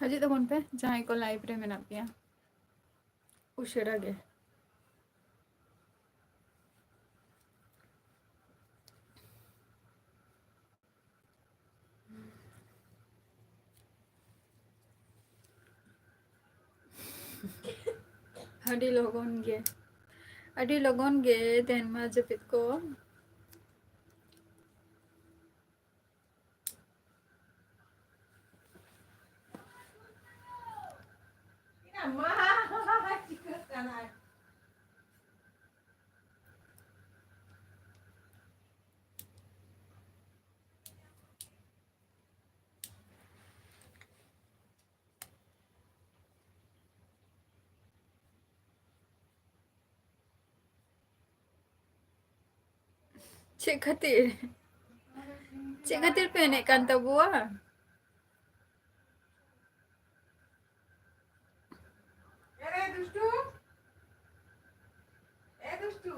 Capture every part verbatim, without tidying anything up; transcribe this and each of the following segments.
ᱦᱤᱡᱩᱜ ᱛᱟᱵᱚᱱ ᱯᱮ, ᱡᱟᱦᱟᱸᱭ ᱠᱚ live ᱨᱮ ᱢᱮᱱᱟᱜ ᱯᱮᱭᱟ, ᱩᱥᱟᱹᱨᱟ ᱜᱮ᱾ ᱟᱹᱰᱤ ᱞᱚᱜᱚᱱ ᱜᱮ, ᱟᱹᱰᱤ ᱞᱚᱜᱚᱱ ᱜᱮ ᱛᱮᱦᱮᱧ ᱢᱟ ᱡᱟᱹᱯᱤᱫ ᱠᱚ᱾ ᱢᱟ, ᱪᱤᱠᱟᱹᱜ ᱠᱟᱱᱟᱭ? ᱪᱮᱫ ᱠᱷᱟᱹᱛᱤᱨ? ᱪᱮᱫ ᱠᱷᱟᱹᱛᱤᱨ ᱯᱮ ᱮᱱᱮᱡ ᱠᱟᱱ ᱛᱟᱵᱚᱣᱟ? ᱮ ᱨᱮ ᱫᱩᱥᱴᱩ, ᱮ ᱫᱩᱥᱴᱩ,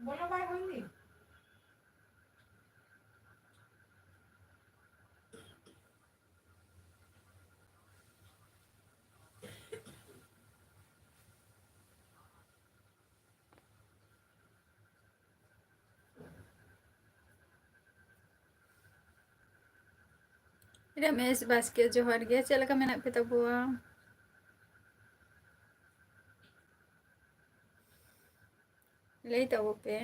ᱵᱚᱞᱚ ᱵᱟᱭ ᱦᱩᱭ ᱞᱮᱱ᱾ ᱨᱚᱢᱮᱥ ᱵᱟᱥᱠᱮ, ᱡᱚᱦᱟᱨ ᱜᱮ᱾ ᱪᱮᱫ ᱞᱮᱠᱟ ᱢᱮᱱᱟᱜ ᱯᱮ ᱛᱟᱵᱚᱣᱟ? ᱞᱟᱹᱭ ᱛᱟᱵᱚ ᱯᱮ᱾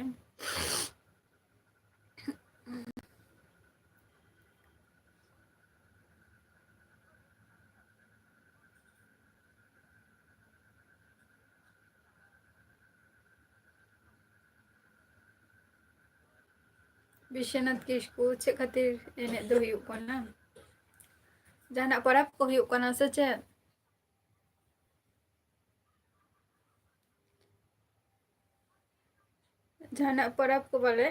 ᱵᱤᱥᱥᱚᱱᱟᱛᱷ ᱠᱤᱥᱠᱩ, ᱪᱮᱫ ᱠᱷᱟᱹᱛᱤᱨ ᱮᱱᱮᱡ ᱫᱚ ᱦᱩᱭᱩᱜ ᱠᱟᱱᱟ? ᱡᱟᱦᱟᱱᱟᱜ ᱯᱚᱨᱚᱵᱽ ᱠᱚ ᱦᱩᱭᱩᱜ ᱠᱟᱱᱟ ᱥᱮ ᱪᱮᱫ? ᱡᱟᱦᱟᱱᱟᱜ ᱯᱚᱨᱚᱵᱽ ᱠᱚ ᱵᱚᱞᱮ?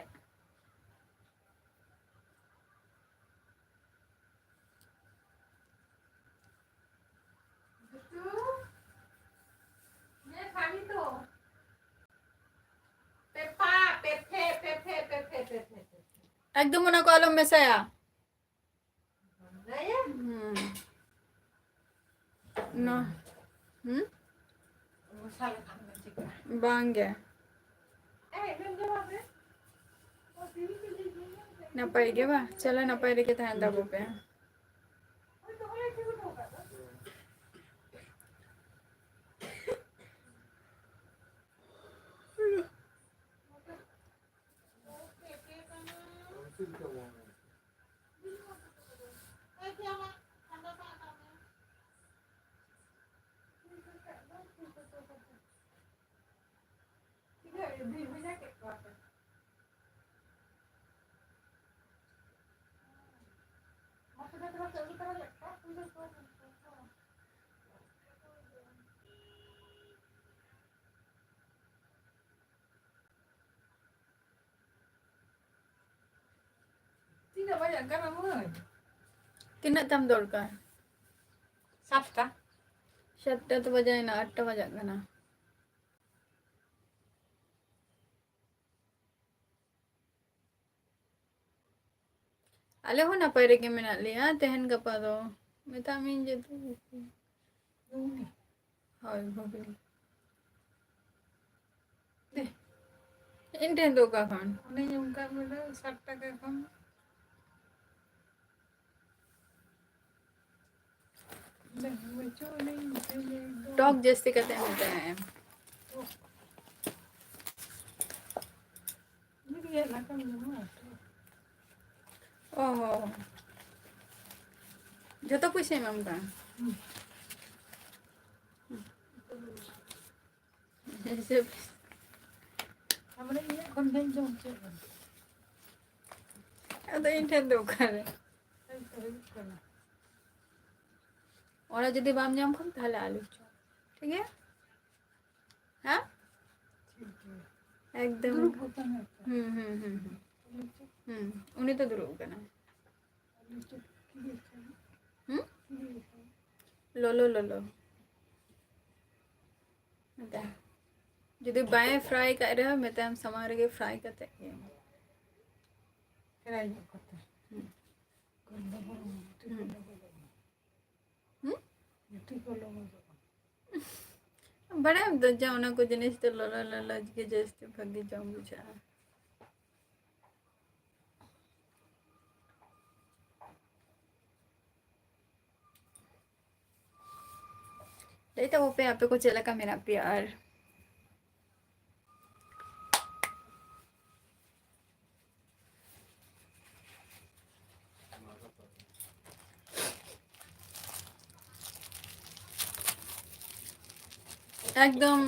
ᱯᱮᱯᱷᱟ, ᱯᱮᱯᱷᱮ, ᱯᱮᱯᱷᱮ, ᱯᱮᱯᱷᱮ, ᱯᱮᱯᱷᱮ᱾ ᱮᱠᱫᱚᱢ ᱚᱱᱟ ᱠᱚ ᱟᱞᱚᱢ ᱢᱮᱥᱟᱭᱟ᱾ ᱦᱩᱸ᱾ ᱱᱚ-, ᱦᱩᱸ? ᱵᱟᱝ ᱜᱮ᱾ ᱱᱟᱯᱟᱭ ᱜᱮ ᱵᱟ? ᱪᱚᱞᱚ, ᱱᱟᱯᱟᱭ ᱨᱮᱜᱮ ᱛᱟᱦᱮᱱ ᱛᱟᱵᱚ ᱯᱮ᱾ ᱛᱤᱱᱟᱹᱜ ᱵᱟᱡᱟᱜ ᱠᱟᱱᱟ ᱢᱟᱹᱭ? ᱛᱤᱱᱟᱹᱜ ᱛᱟᱢ ᱫᱚᱨᱠᱟᱨ? ᱥᱟᱛᱴᱟ᱾ ᱥᱟᱛᱴᱟ ᱛᱚ ᱵᱟᱡᱟᱭᱮᱱᱟ, ᱟᱴᱴᱟ ᱵᱟᱡᱟᱜ ᱠᱟᱱᱟ᱾ ᱟᱞᱮ ᱦᱚᱸ ᱱᱟᱯᱟᱭ ᱨᱮᱜᱮ ᱢᱮᱱᱟᱜ ᱞᱮᱭᱟ ᱛᱮᱦᱮᱧ ᱜᱟᱯᱟ ᱫᱚ᱾ ᱢᱮᱛᱟᱜ ᱢᱤᱭᱟᱹᱧ ᱡᱮ ᱛᱩ-, ᱦᱳᱭ, ᱵᱷᱟᱹᱜᱤ᱾ ᱫᱮ, ᱤᱧ ᱴᱷᱮᱱ ᱫᱚ ᱚᱠᱟ ᱠᱷᱚᱱ? ᱚᱱᱮᱧ ᱚᱱᱠᱟ ᱢᱮᱱᱟ, ᱥᱟᱴ ᱴᱟᱠᱟ ᱠᱷᱚᱱ᱾ ᱫᱮ, ᱵᱟᱹᱪᱩᱜ ᱟᱹᱱᱤᱡ, ᱫᱮ, ᱫᱮ, ᱫᱮ᱾ ᱴᱚᱠ ᱡᱟᱹᱥᱛᱤ ᱠᱟᱛᱮ ᱮᱢ ᱢᱮᱛᱟᱭᱟ ᱮᱢ᱾ ᱚ ᱦᱚᱸ᱾ ᱡᱚᱛᱚ ᱯᱚᱭᱥᱟᱭ ᱮᱢᱟᱢ ᱠᱟᱱᱟ? ᱦᱩᱸ᱾ ᱦᱤᱥᱟᱹᱵ᱾ ᱟᱢ ᱨᱮ ᱤᱧᱟᱹᱜ ᱠᱷᱚᱱ ᱫᱚᱧ ᱡᱚᱢ ᱦᱚᱪᱚᱭᱮᱫ ᱠᱟᱱᱟ᱾ ᱟᱫᱚ ᱤᱧ ᱴᱷᱮᱱ ᱫᱚ ᱚᱠᱟᱨᱮ? ᱦᱮᱡ ᱫᱚ ᱦᱩᱭᱩᱜ ᱠᱟᱱᱟ᱾ ᱚᱱᱟ ᱡᱩᱫᱤ ᱵᱟᱢ ᱧᱟᱢ ᱠᱷᱟᱱ, ᱛᱟᱦᱞᱮ ᱟᱞᱩ ᱪᱚᱯ᱾ ᱴᱷᱤᱠ ᱜᱮᱭᱟ? ᱦᱮᱸ? ᱴᱷᱤᱠ ᱜᱮᱭᱟ᱾ ᱮᱠᱫᱚᱢ᱾ ᱫᱩᱲᱩᱵ ᱟᱠᱟᱱᱟ ᱛᱚ᱾ ᱦᱩᱸ, ᱦᱩᱸ, ᱦᱩᱸ, ᱦᱩᱸ᱾ ᱟᱞᱩ ᱪᱚᱯ᱾ ᱦᱩᱸ, ᱩᱱᱤ ᱫᱚ ᱫᱩᱲᱩᱵ ᱟᱠᱟᱱᱟᱭ᱾ ᱟᱞᱩ ᱪᱚᱯ ᱠᱤᱨᱤᱧ ᱟᱠᱟᱫᱟ᱾ ᱦᱩᱸ? ᱠᱤᱨᱤᱧ ᱟᱠᱟᱫᱟ᱾ ᱞᱚᱞᱚ, ᱞᱚᱞᱚ᱾ ᱢᱮᱛᱟᱭ᱾ ᱡᱩᱫᱤ ᱵᱟᱭ fry ᱠᱟᱜ ᱨᱮᱦᱚᱸ, ᱢᱮᱛᱟᱭᱟᱢ ᱥᱟᱢᱟᱝ ᱨᱮᱜᱮ fry ᱠᱟᱛᱮ ᱮᱢ᱾ ᱛᱮᱨᱟᱭ ᱧᱚᱜ ᱠᱟᱛᱮ᱾ ᱦᱩᱸ᱾ ᱠᱚᱞ ᱫᱚ ᱵᱚᱱ ᱛᱤ ᱠᱚ ᱦᱩᱸ᱾ ᱞᱚᱦᱚᱫᱚᱜᱼᱟ᱾ ᱦᱩᱸ? ᱛᱤ ᱠᱚ ᱞᱚᱦᱚᱫᱚᱜᱼᱟ᱾ ᱵᱟᱲᱟᱭᱟᱢ ᱛᱚ ᱡᱮ ᱚᱱᱟ ᱠᱚ ᱡᱤᱱᱤᱥ ᱫᱚ ᱞᱚᱞᱚ ᱞᱚᱞᱚ ᱜᱮ ᱡᱟᱹᱥᱛᱤ ᱵᱷᱟᱜᱮ ᱡᱚᱢ ᱵᱩᱡᱷᱟᱹᱜᱼᱟ᱾ ᱞᱟᱹᱭ ᱛᱟᱵᱚ ᱯᱮ ᱟᱯᱮ ᱠᱚ ᱪᱮᱫ ᱞᱮᱠᱟ ᱢᱮᱱᱟᱜ ᱯᱮᱭᱟ ᱟᱨ ᱮᱠᱫᱚᱢ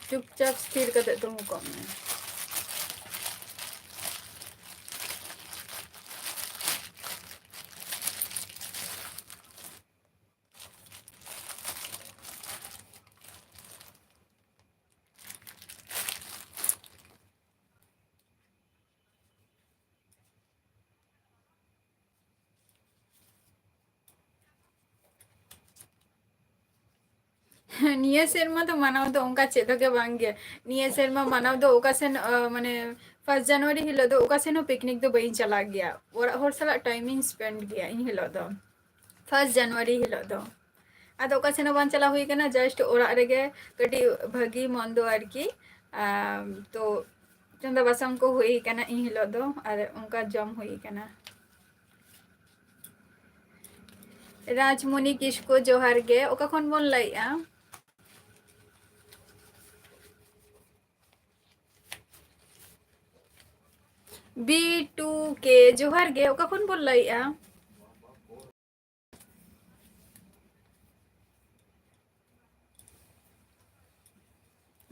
ᱪᱩᱯᱪᱟᱯ ᱛᱷᱤᱨ ᱠᱟᱛᱮ ᱫᱩᱲᱩᱵ ᱠᱚᱜ ᱢᱮ᱾ ᱱᱤᱭᱟᱹ ᱥᱮᱨᱢᱟ ᱫᱚ ᱢᱟᱱᱟᱣ ᱫᱚ ᱚᱱᱠᱟ ᱪᱮᱫ ᱦᱚᱸ ᱜᱮ ᱵᱟᱝ ᱜᱮ᱾ ᱱᱤᱭᱟᱹ ᱥᱮᱨᱢᱟ ᱢᱟᱱᱟᱣ ᱫᱚ ᱚᱠᱟ ᱥᱮᱱ, ᱟᱸ, ᱢᱟᱱᱮ first January ᱦᱤᱞᱳᱜ ᱫᱚ ᱚᱠᱟ ᱥᱮᱱ ᱦᱚᱸ picnic ᱫᱚ ᱵᱟᱹᱧ ᱪᱟᱞᱟᱜ ᱜᱮᱭᱟ᱾ ᱚᱲᱟᱜ ᱦᱚᱲ ᱥᱟᱞᱟᱜ time ᱤᱧ spend ᱜᱮᱭᱟ ᱤᱱ ᱦᱤᱞᱳᱜ ᱫᱚ, first January ᱦᱤᱞᱳᱜ ᱫᱚ᱾ ᱟᱫᱚ ᱚᱠᱟ ᱥᱮᱱ ᱦᱚᱸ ᱵᱟᱝ ᱪᱟᱞᱟᱣ ᱦᱩᱭ ᱠᱟᱱᱟ, just ᱚᱲᱟᱜ ᱨᱮᱜᱮ ᱠᱟᱹᱴᱤᱡ ᱵᱷᱟᱹᱜᱤ ᱢᱚᱱᱫᱚ ᱟᱨᱠᱤ᱾ ᱟᱢ, ᱛᱚ ᱪᱚᱸᱫᱟ ᱵᱟᱥᱟᱝ ᱠᱚ ᱦᱩᱭ ᱠᱟᱱᱟ ᱤᱱ ᱦᱤᱞᱳᱜ ᱫᱚ, ᱟᱨ ᱚᱱᱠᱟ ᱡᱚᱢ ᱦᱩᱭ ᱠᱟᱱᱟ᱾ ᱨᱟᱡᱽᱢᱚᱱᱤ ᱠᱤᱥᱠᱩ ᱡᱚᱦᱟᱨ ᱜᱮ, ᱚᱠᱟ ᱠᱷᱚᱱ ᱵᱚᱱ ᱞᱟᱹᱭᱮᱜᱼᱟ? B two K ᱡᱚᱦᱟᱨ ᱜᱮ, ᱚᱠᱟ ᱠᱷᱚᱱ ᱵᱚᱱ ᱞᱟᱹᱭᱮᱜᱼᱟ?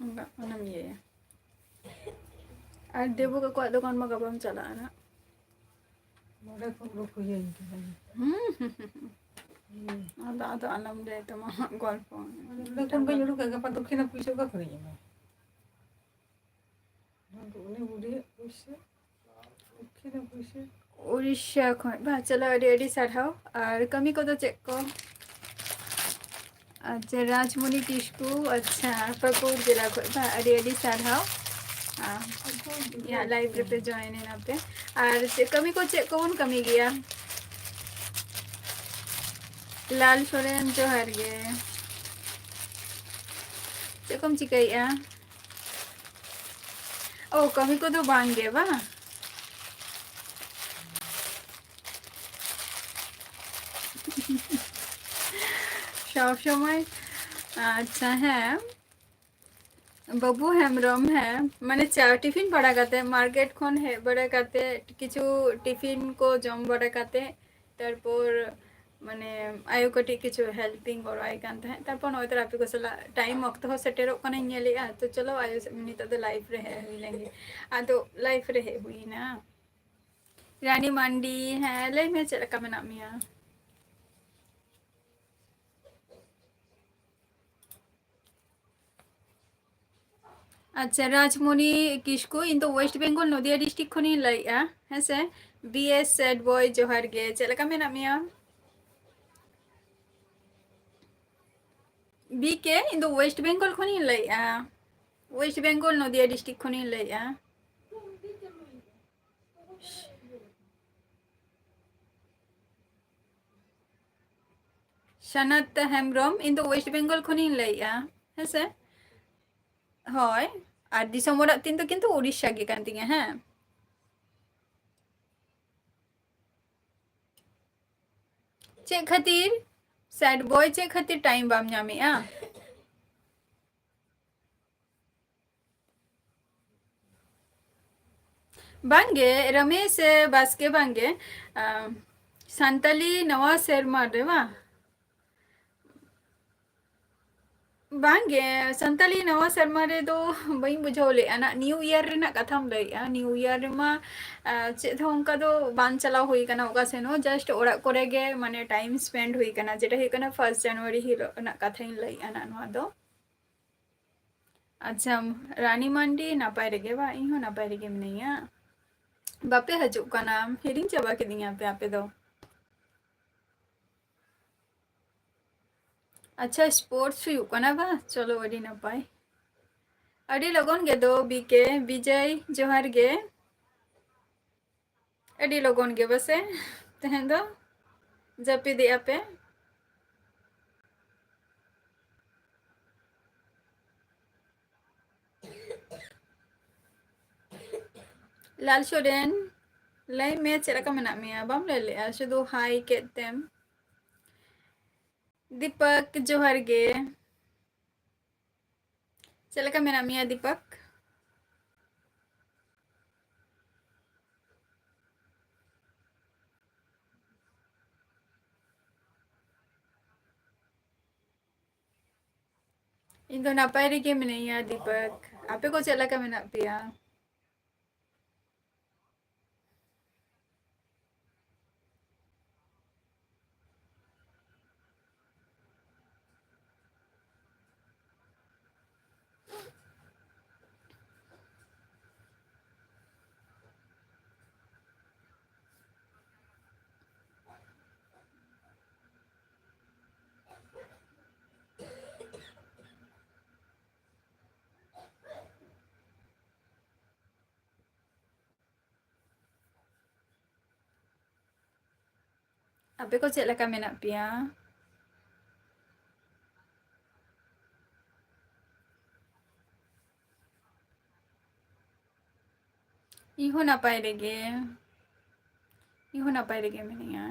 ᱚᱱᱟ, ᱚᱱᱟᱢ ᱤᱭᱟᱹᱭᱟ᱾ ᱟᱨ ᱰᱮᱵᱩ ᱠᱟᱠᱚᱣᱟᱜ ᱫᱚᱠᱟᱱ ᱢᱟ ᱜᱟᱯᱟᱢ ᱪᱟᱞᱟᱜᱼᱟ ᱱᱟᱜ᱾ ᱱᱚᱰᱮ ᱠᱷᱚᱱ ᱵᱟᱠᱚ ᱤᱭᱟᱹᱧ ᱠᱟᱱᱟ᱾ ᱦᱩᱸ᱾ ᱦᱩᱸ᱾ ᱟᱫᱚ, ᱟᱫᱚ ᱟᱞᱚᱢ ᱞᱟᱹᱭ ᱛᱟᱢᱟ ᱦᱟᱸᱜ ᱜᱚᱞᱯᱚ᱾ ᱱᱚᱰᱮ ᱠᱷᱚᱱ ᱵᱟᱹᱧ ᱩᱰᱩᱠᱟ, ᱜᱟᱯᱟ ᱫᱚᱠᱠᱷᱤᱱᱟ ᱯᱩᱭᱥᱟᱹ ᱚᱠᱟ ᱠᱷᱚᱱᱤᱧ ᱮᱢᱟ? ᱩᱱᱤ ᱵᱩᱰᱷᱤᱭᱟᱜ ᱯᱩᱭᱥᱟᱹ, ᱫᱚᱠᱠᱷᱤᱱᱟ ᱯᱩᱭᱥᱟᱹ᱾ ᱩᱲᱤᱥᱥᱟ ᱠᱷᱚᱱ, ᱵᱟ, ᱪᱚᱞᱚ, ᱟᱹᱰᱤ ᱟᱹᱰᱤ ᱥᱟᱨᱦᱟᱣ᱾ ᱟᱨ ᱠᱟᱹᱢᱤ ᱠᱚᱫᱚ ᱪᱮᱫ ᱠᱚ? ᱟᱪᱪᱷᱟ, ᱨᱟᱡᱽᱢᱚᱱᱤ ᱠᱤᱥᱠᱩ, ᱟᱪᱪᱷᱟ, ᱯᱟᱹᱠᱩᱲ ᱡᱮᱞᱟ ᱠᱷᱚᱱ, ᱵᱟ, ᱟᱹᱰᱤ ᱟᱹᱰᱤ ᱥᱟᱨᱦᱟᱣ᱾ ᱟᱨ ᱤᱧᱟᱹᱜ live ᱨᱮᱯᱮ join ᱮᱱᱟ ᱯᱮ᱾ ᱟᱨ ᱪᱮᱫ ᱠᱟᱹᱢᱤ ᱠᱚ, ᱪᱮᱫ ᱠᱚᱵᱚᱱ ᱠᱟᱹᱢᱤ ᱜᱮᱭᱟ? ᱞᱟᱞ ᱥᱚᱨᱮᱱ, ᱡᱚᱦᱟᱨ ᱜᱮ᱾ ᱪᱮᱫ ᱠᱚᱢ ᱪᱤᱠᱟᱹᱭᱮᱫᱼᱟ? ᱚ, ᱠᱟᱹᱢᱤ ᱠᱚᱫᱚ ᱵᱟᱝ ᱜᱮ ᱵᱟᱝ? ᱥᱚᱵ ᱥᱚᱢᱚᱭ, ᱟᱪᱪᱷᱟ, ᱦᱮᱸ, ᱵᱟᱹᱵᱩ ᱦᱮᱢᱵᱨᱚᱢ, ᱦᱮᱸ, ᱢᱟᱱᱮ ᱪᱟ ᱴᱤᱯᱷᱤᱱ ᱵᱟᱲᱟ ᱠᱟᱛᱮ, market ᱠᱷᱚᱱ ᱦᱮᱡ ᱵᱟᱲᱟ ᱠᱟᱛᱮ, ᱠᱤᱪᱷᱩ ᱴᱤᱯᱷᱤᱱ ᱠᱚ ᱡᱚᱢ ᱵᱟᱲᱟ ᱠᱟᱛᱮ, ᱛᱟᱨᱯᱚᱨ ᱢᱟᱱᱮ ᱟᱭᱳ ᱠᱟᱹᱴᱤᱡ ᱠᱤᱪᱷᱩ help ᱤᱧ ᱜᱚᱲᱚ ᱟᱭ ᱠᱟᱱ ᱛᱟᱦᱮᱸᱫ᱾ ᱛᱟᱨᱯᱚᱨ ᱱᱚᱜᱼᱚᱭ ᱛᱚᱨᱟ ᱟᱯᱮ ᱠᱚ ᱥᱟᱞᱟᱜ time ᱚᱠᱛᱚ ᱦᱚᱸ ᱥᱮᱴᱮᱨᱚᱜ ᱠᱟᱱᱟᱧ ᱧᱮᱞᱮᱫᱼᱟ, ᱛᱚ ᱪᱚᱞᱚ ᱟᱭᱳ ᱥᱮ-, ᱱᱤᱛᱚᱜ ᱫᱚ live ᱨᱮ ᱦᱮᱡ ᱦᱩᱭ ᱞᱮᱱ ᱜᱮ᱾ ᱟᱫᱚ live ᱨᱮ ᱦᱮᱡ ᱦᱩᱭᱱᱟ᱾ ᱨᱟᱱᱤ ᱢᱟᱱᱰᱤ, ᱦᱮᱸ, ᱞᱟᱹᱭ ᱢᱮ, ᱪᱮᱫ ᱞᱮᱠᱟ ᱢᱮᱱᱟᱜ ᱢᱮᱭᱟ? ᱟᱪᱪᱷᱟ, ᱨᱟᱡᱽᱢᱚᱱᱤ ᱠᱤᱥᱠᱩ, ᱤᱧ ᱫᱚ West Bengal, ᱱᱚᱫᱤᱭᱟ district ᱠᱷᱚᱱᱤᱧ ᱞᱟᱹᱭᱮᱫᱼᱟ, ᱦᱮᱸ ᱥᱮ? B S sad boy, ᱡᱚᱦᱟᱨ ᱜᱮ, ᱪᱮᱫ ᱞᱮᱠᱟ ᱢᱮᱱᱟᱜ ᱢᱮᱭᱟ? B K, ᱤᱧ ᱫᱚ West Bengal ᱠᱷᱚᱱᱤᱧ ᱞᱟᱹᱭᱮᱫᱼᱟ, West Bengal, ᱱᱚᱫᱤᱭᱟ district ᱠᱷᱚᱱᱤᱧ ᱞᱟᱹᱭᱮᱫᱼᱟ᱾ ᱥᱟᱱᱟᱛ ᱦᱮᱢᱵᱨᱚᱢ, ᱤᱧ ᱫᱚ West Bengal ᱠᱷᱚᱱᱤᱧ ᱞᱟᱹᱭᱮᱫᱼᱟ, ᱦᱮᱸ ᱥᱮ? ᱦᱳᱭ, ᱟᱨ ᱫᱤᱥᱚᱢ ᱚᱲᱟᱜ ᱛᱤᱧ ᱫᱚ ᱠᱤᱱᱛᱩ ᱩᱲᱤᱥᱥᱟ ᱜᱮ ᱠᱟᱱ ᱛᱤᱧᱟ, ᱦᱮᱸ᱾ ᱪᱮᱫ ᱠᱷᱟᱹᱛᱤᱨ sad boy, ᱪᱮᱫ ᱠᱷᱟᱹᱛᱤᱨ time ᱵᱟᱢ ᱧᱟᱢᱮᱜᱼᱟ? ᱵᱟᱝᱜᱮ, ᱨᱚᱢᱮᱥ ᱵᱟᱥᱠᱮ ᱵᱟᱝᱜᱮ, ᱟᱸ, ᱥᱟᱱᱛᱟᱞᱤ ᱱᱟᱣᱟ ᱥᱮᱨᱢᱟ ᱨᱮ ᱵᱟᱝ? ᱵᱟᱝᱜᱮ, ᱥᱟᱱᱛᱟᱞᱤ ᱱᱟᱣᱟ ᱥᱮᱨᱢᱟ ᱨᱮᱫᱚ ᱵᱟᱹᱧ ᱵᱩᱡᱷᱟᱹᱣ ᱞᱮᱫᱼᱟ ᱱᱟᱜ, new year ᱨᱮᱱᱟᱜ ᱠᱟᱛᱷᱟᱢ ᱞᱟᱹᱭᱮᱫᱼᱟ᱾ New year ᱨᱮᱢᱟ, ᱟᱸ, ᱪᱮᱫ ᱦᱚᱸ ᱚᱱᱠᱟ ᱫᱚ ᱵᱟᱝ ᱪᱟᱞᱟᱣ ᱦᱩᱭ ᱠᱟᱱᱟ ᱚᱠᱟ ᱥᱮᱱ ᱦᱚᱸ, just ᱚᱲᱟᱜ ᱠᱚᱨᱮ ᱜᱮ ᱢᱟᱱᱮ time spend ᱦᱩᱭ ᱠᱟᱱᱟ, ᱡᱮᱴᱟ ᱦᱩᱭᱩᱜ ᱠᱟᱱᱟ first January ᱦᱤᱞᱳᱜ ᱨᱮᱱᱟᱜ ᱠᱟᱛᱷᱟᱧ ᱞᱟᱹᱭᱮᱫᱼᱟ ᱱᱟᱜ ᱱᱚᱣᱟ ᱫᱚ᱾ ᱟᱪᱪᱷᱟ, ᱨᱟᱱᱤ ᱢᱟᱱᱰᱤ ᱱᱟᱯᱟᱭ ᱨᱮᱜᱮ ᱵᱟ? ᱤᱧ ᱦᱚᱸ ᱱᱟᱯᱟᱭ ᱨᱮᱜᱮ ᱢᱤᱱᱟᱹᱧᱟ᱾ ᱵᱟᱯᱮ ᱦᱤᱡᱩᱜ ᱠᱟᱱᱟ, ᱦᱤᱲᱤᱧ ᱪᱟᱵᱟ ᱠᱤᱫᱤᱧᱟ ᱯᱮ ᱟᱯᱮ ᱫᱚ᱾ ᱟᱪᱪᱷᱟ, sports ᱦᱩᱭᱩᱜ ᱠᱟᱱᱟ ᱵᱟ? ᱪᱚᱞᱚ, ᱟᱹᱰᱤ ᱱᱟᱯᱟᱭ᱾ ᱟᱹᱰᱤ ᱞᱚᱜᱚᱱ ᱜᱮ ᱫᱚ ᱵᱤ ᱠᱮ ᱵᱤᱡᱚᱭ, ᱡᱚᱦᱟᱨ ᱜᱮ᱾ ᱟᱹᱰᱤ ᱞᱚᱜᱚᱱ ᱜᱮ ᱵᱟᱥᱮ ᱛᱮᱦᱮᱧ ᱫᱚ ᱡᱟᱹᱯᱤᱫᱮᱜᱼᱟ ᱯᱮ᱾ ᱞᱟᱞ ᱥᱚᱨᱮᱱ, ᱞᱟᱹᱭ ᱢᱮ, ᱪᱮᱫ ᱞᱮᱠᱟ ᱢᱮᱱᱟᱜ ᱢᱮᱭᱟ? ᱵᱟᱢ ᱞᱟᱹᱭ ᱞᱮᱜᱼᱟ, ᱥᱩᱫᱷᱩ ᱦᱟᱭ ᱠᱮᱫ ᱛᱮᱢ᱾ ᱫᱤᱯᱚᱠ, ᱡᱚᱦᱟᱨ ᱜᱮ᱾ ᱪᱮᱫ ᱞᱮᱠᱟ ᱢᱮᱱᱟᱜ ᱢᱮᱭᱟ, ᱫᱤᱯᱚᱠ? ᱤᱧ ᱫᱚ ᱱᱟᱯᱟᱭ ᱨᱮᱜᱮ ᱢᱤᱱᱟᱹᱧᱟ, ᱫᱤᱯᱚᱠ᱾ ᱟᱯᱮ ᱠᱚ ᱪᱮᱫ ᱞᱮᱠᱟ ᱢᱮᱱᱟᱜ ᱯᱮᱭᱟ? ᱟᱯᱮ ᱠᱚ ᱪᱮᱫ ᱞᱮᱠᱟ ᱢᱮᱱᱟᱜ ᱯᱮᱭᱟ? ᱤᱧ ᱦᱚᱸ ᱱᱟᱯᱟᱭ ᱨᱮᱜᱮ, ᱤᱧ ᱦᱚᱸ ᱱᱟᱯᱟᱭ ᱨᱮᱜᱮ ᱢᱤᱱᱟᱹᱧᱟ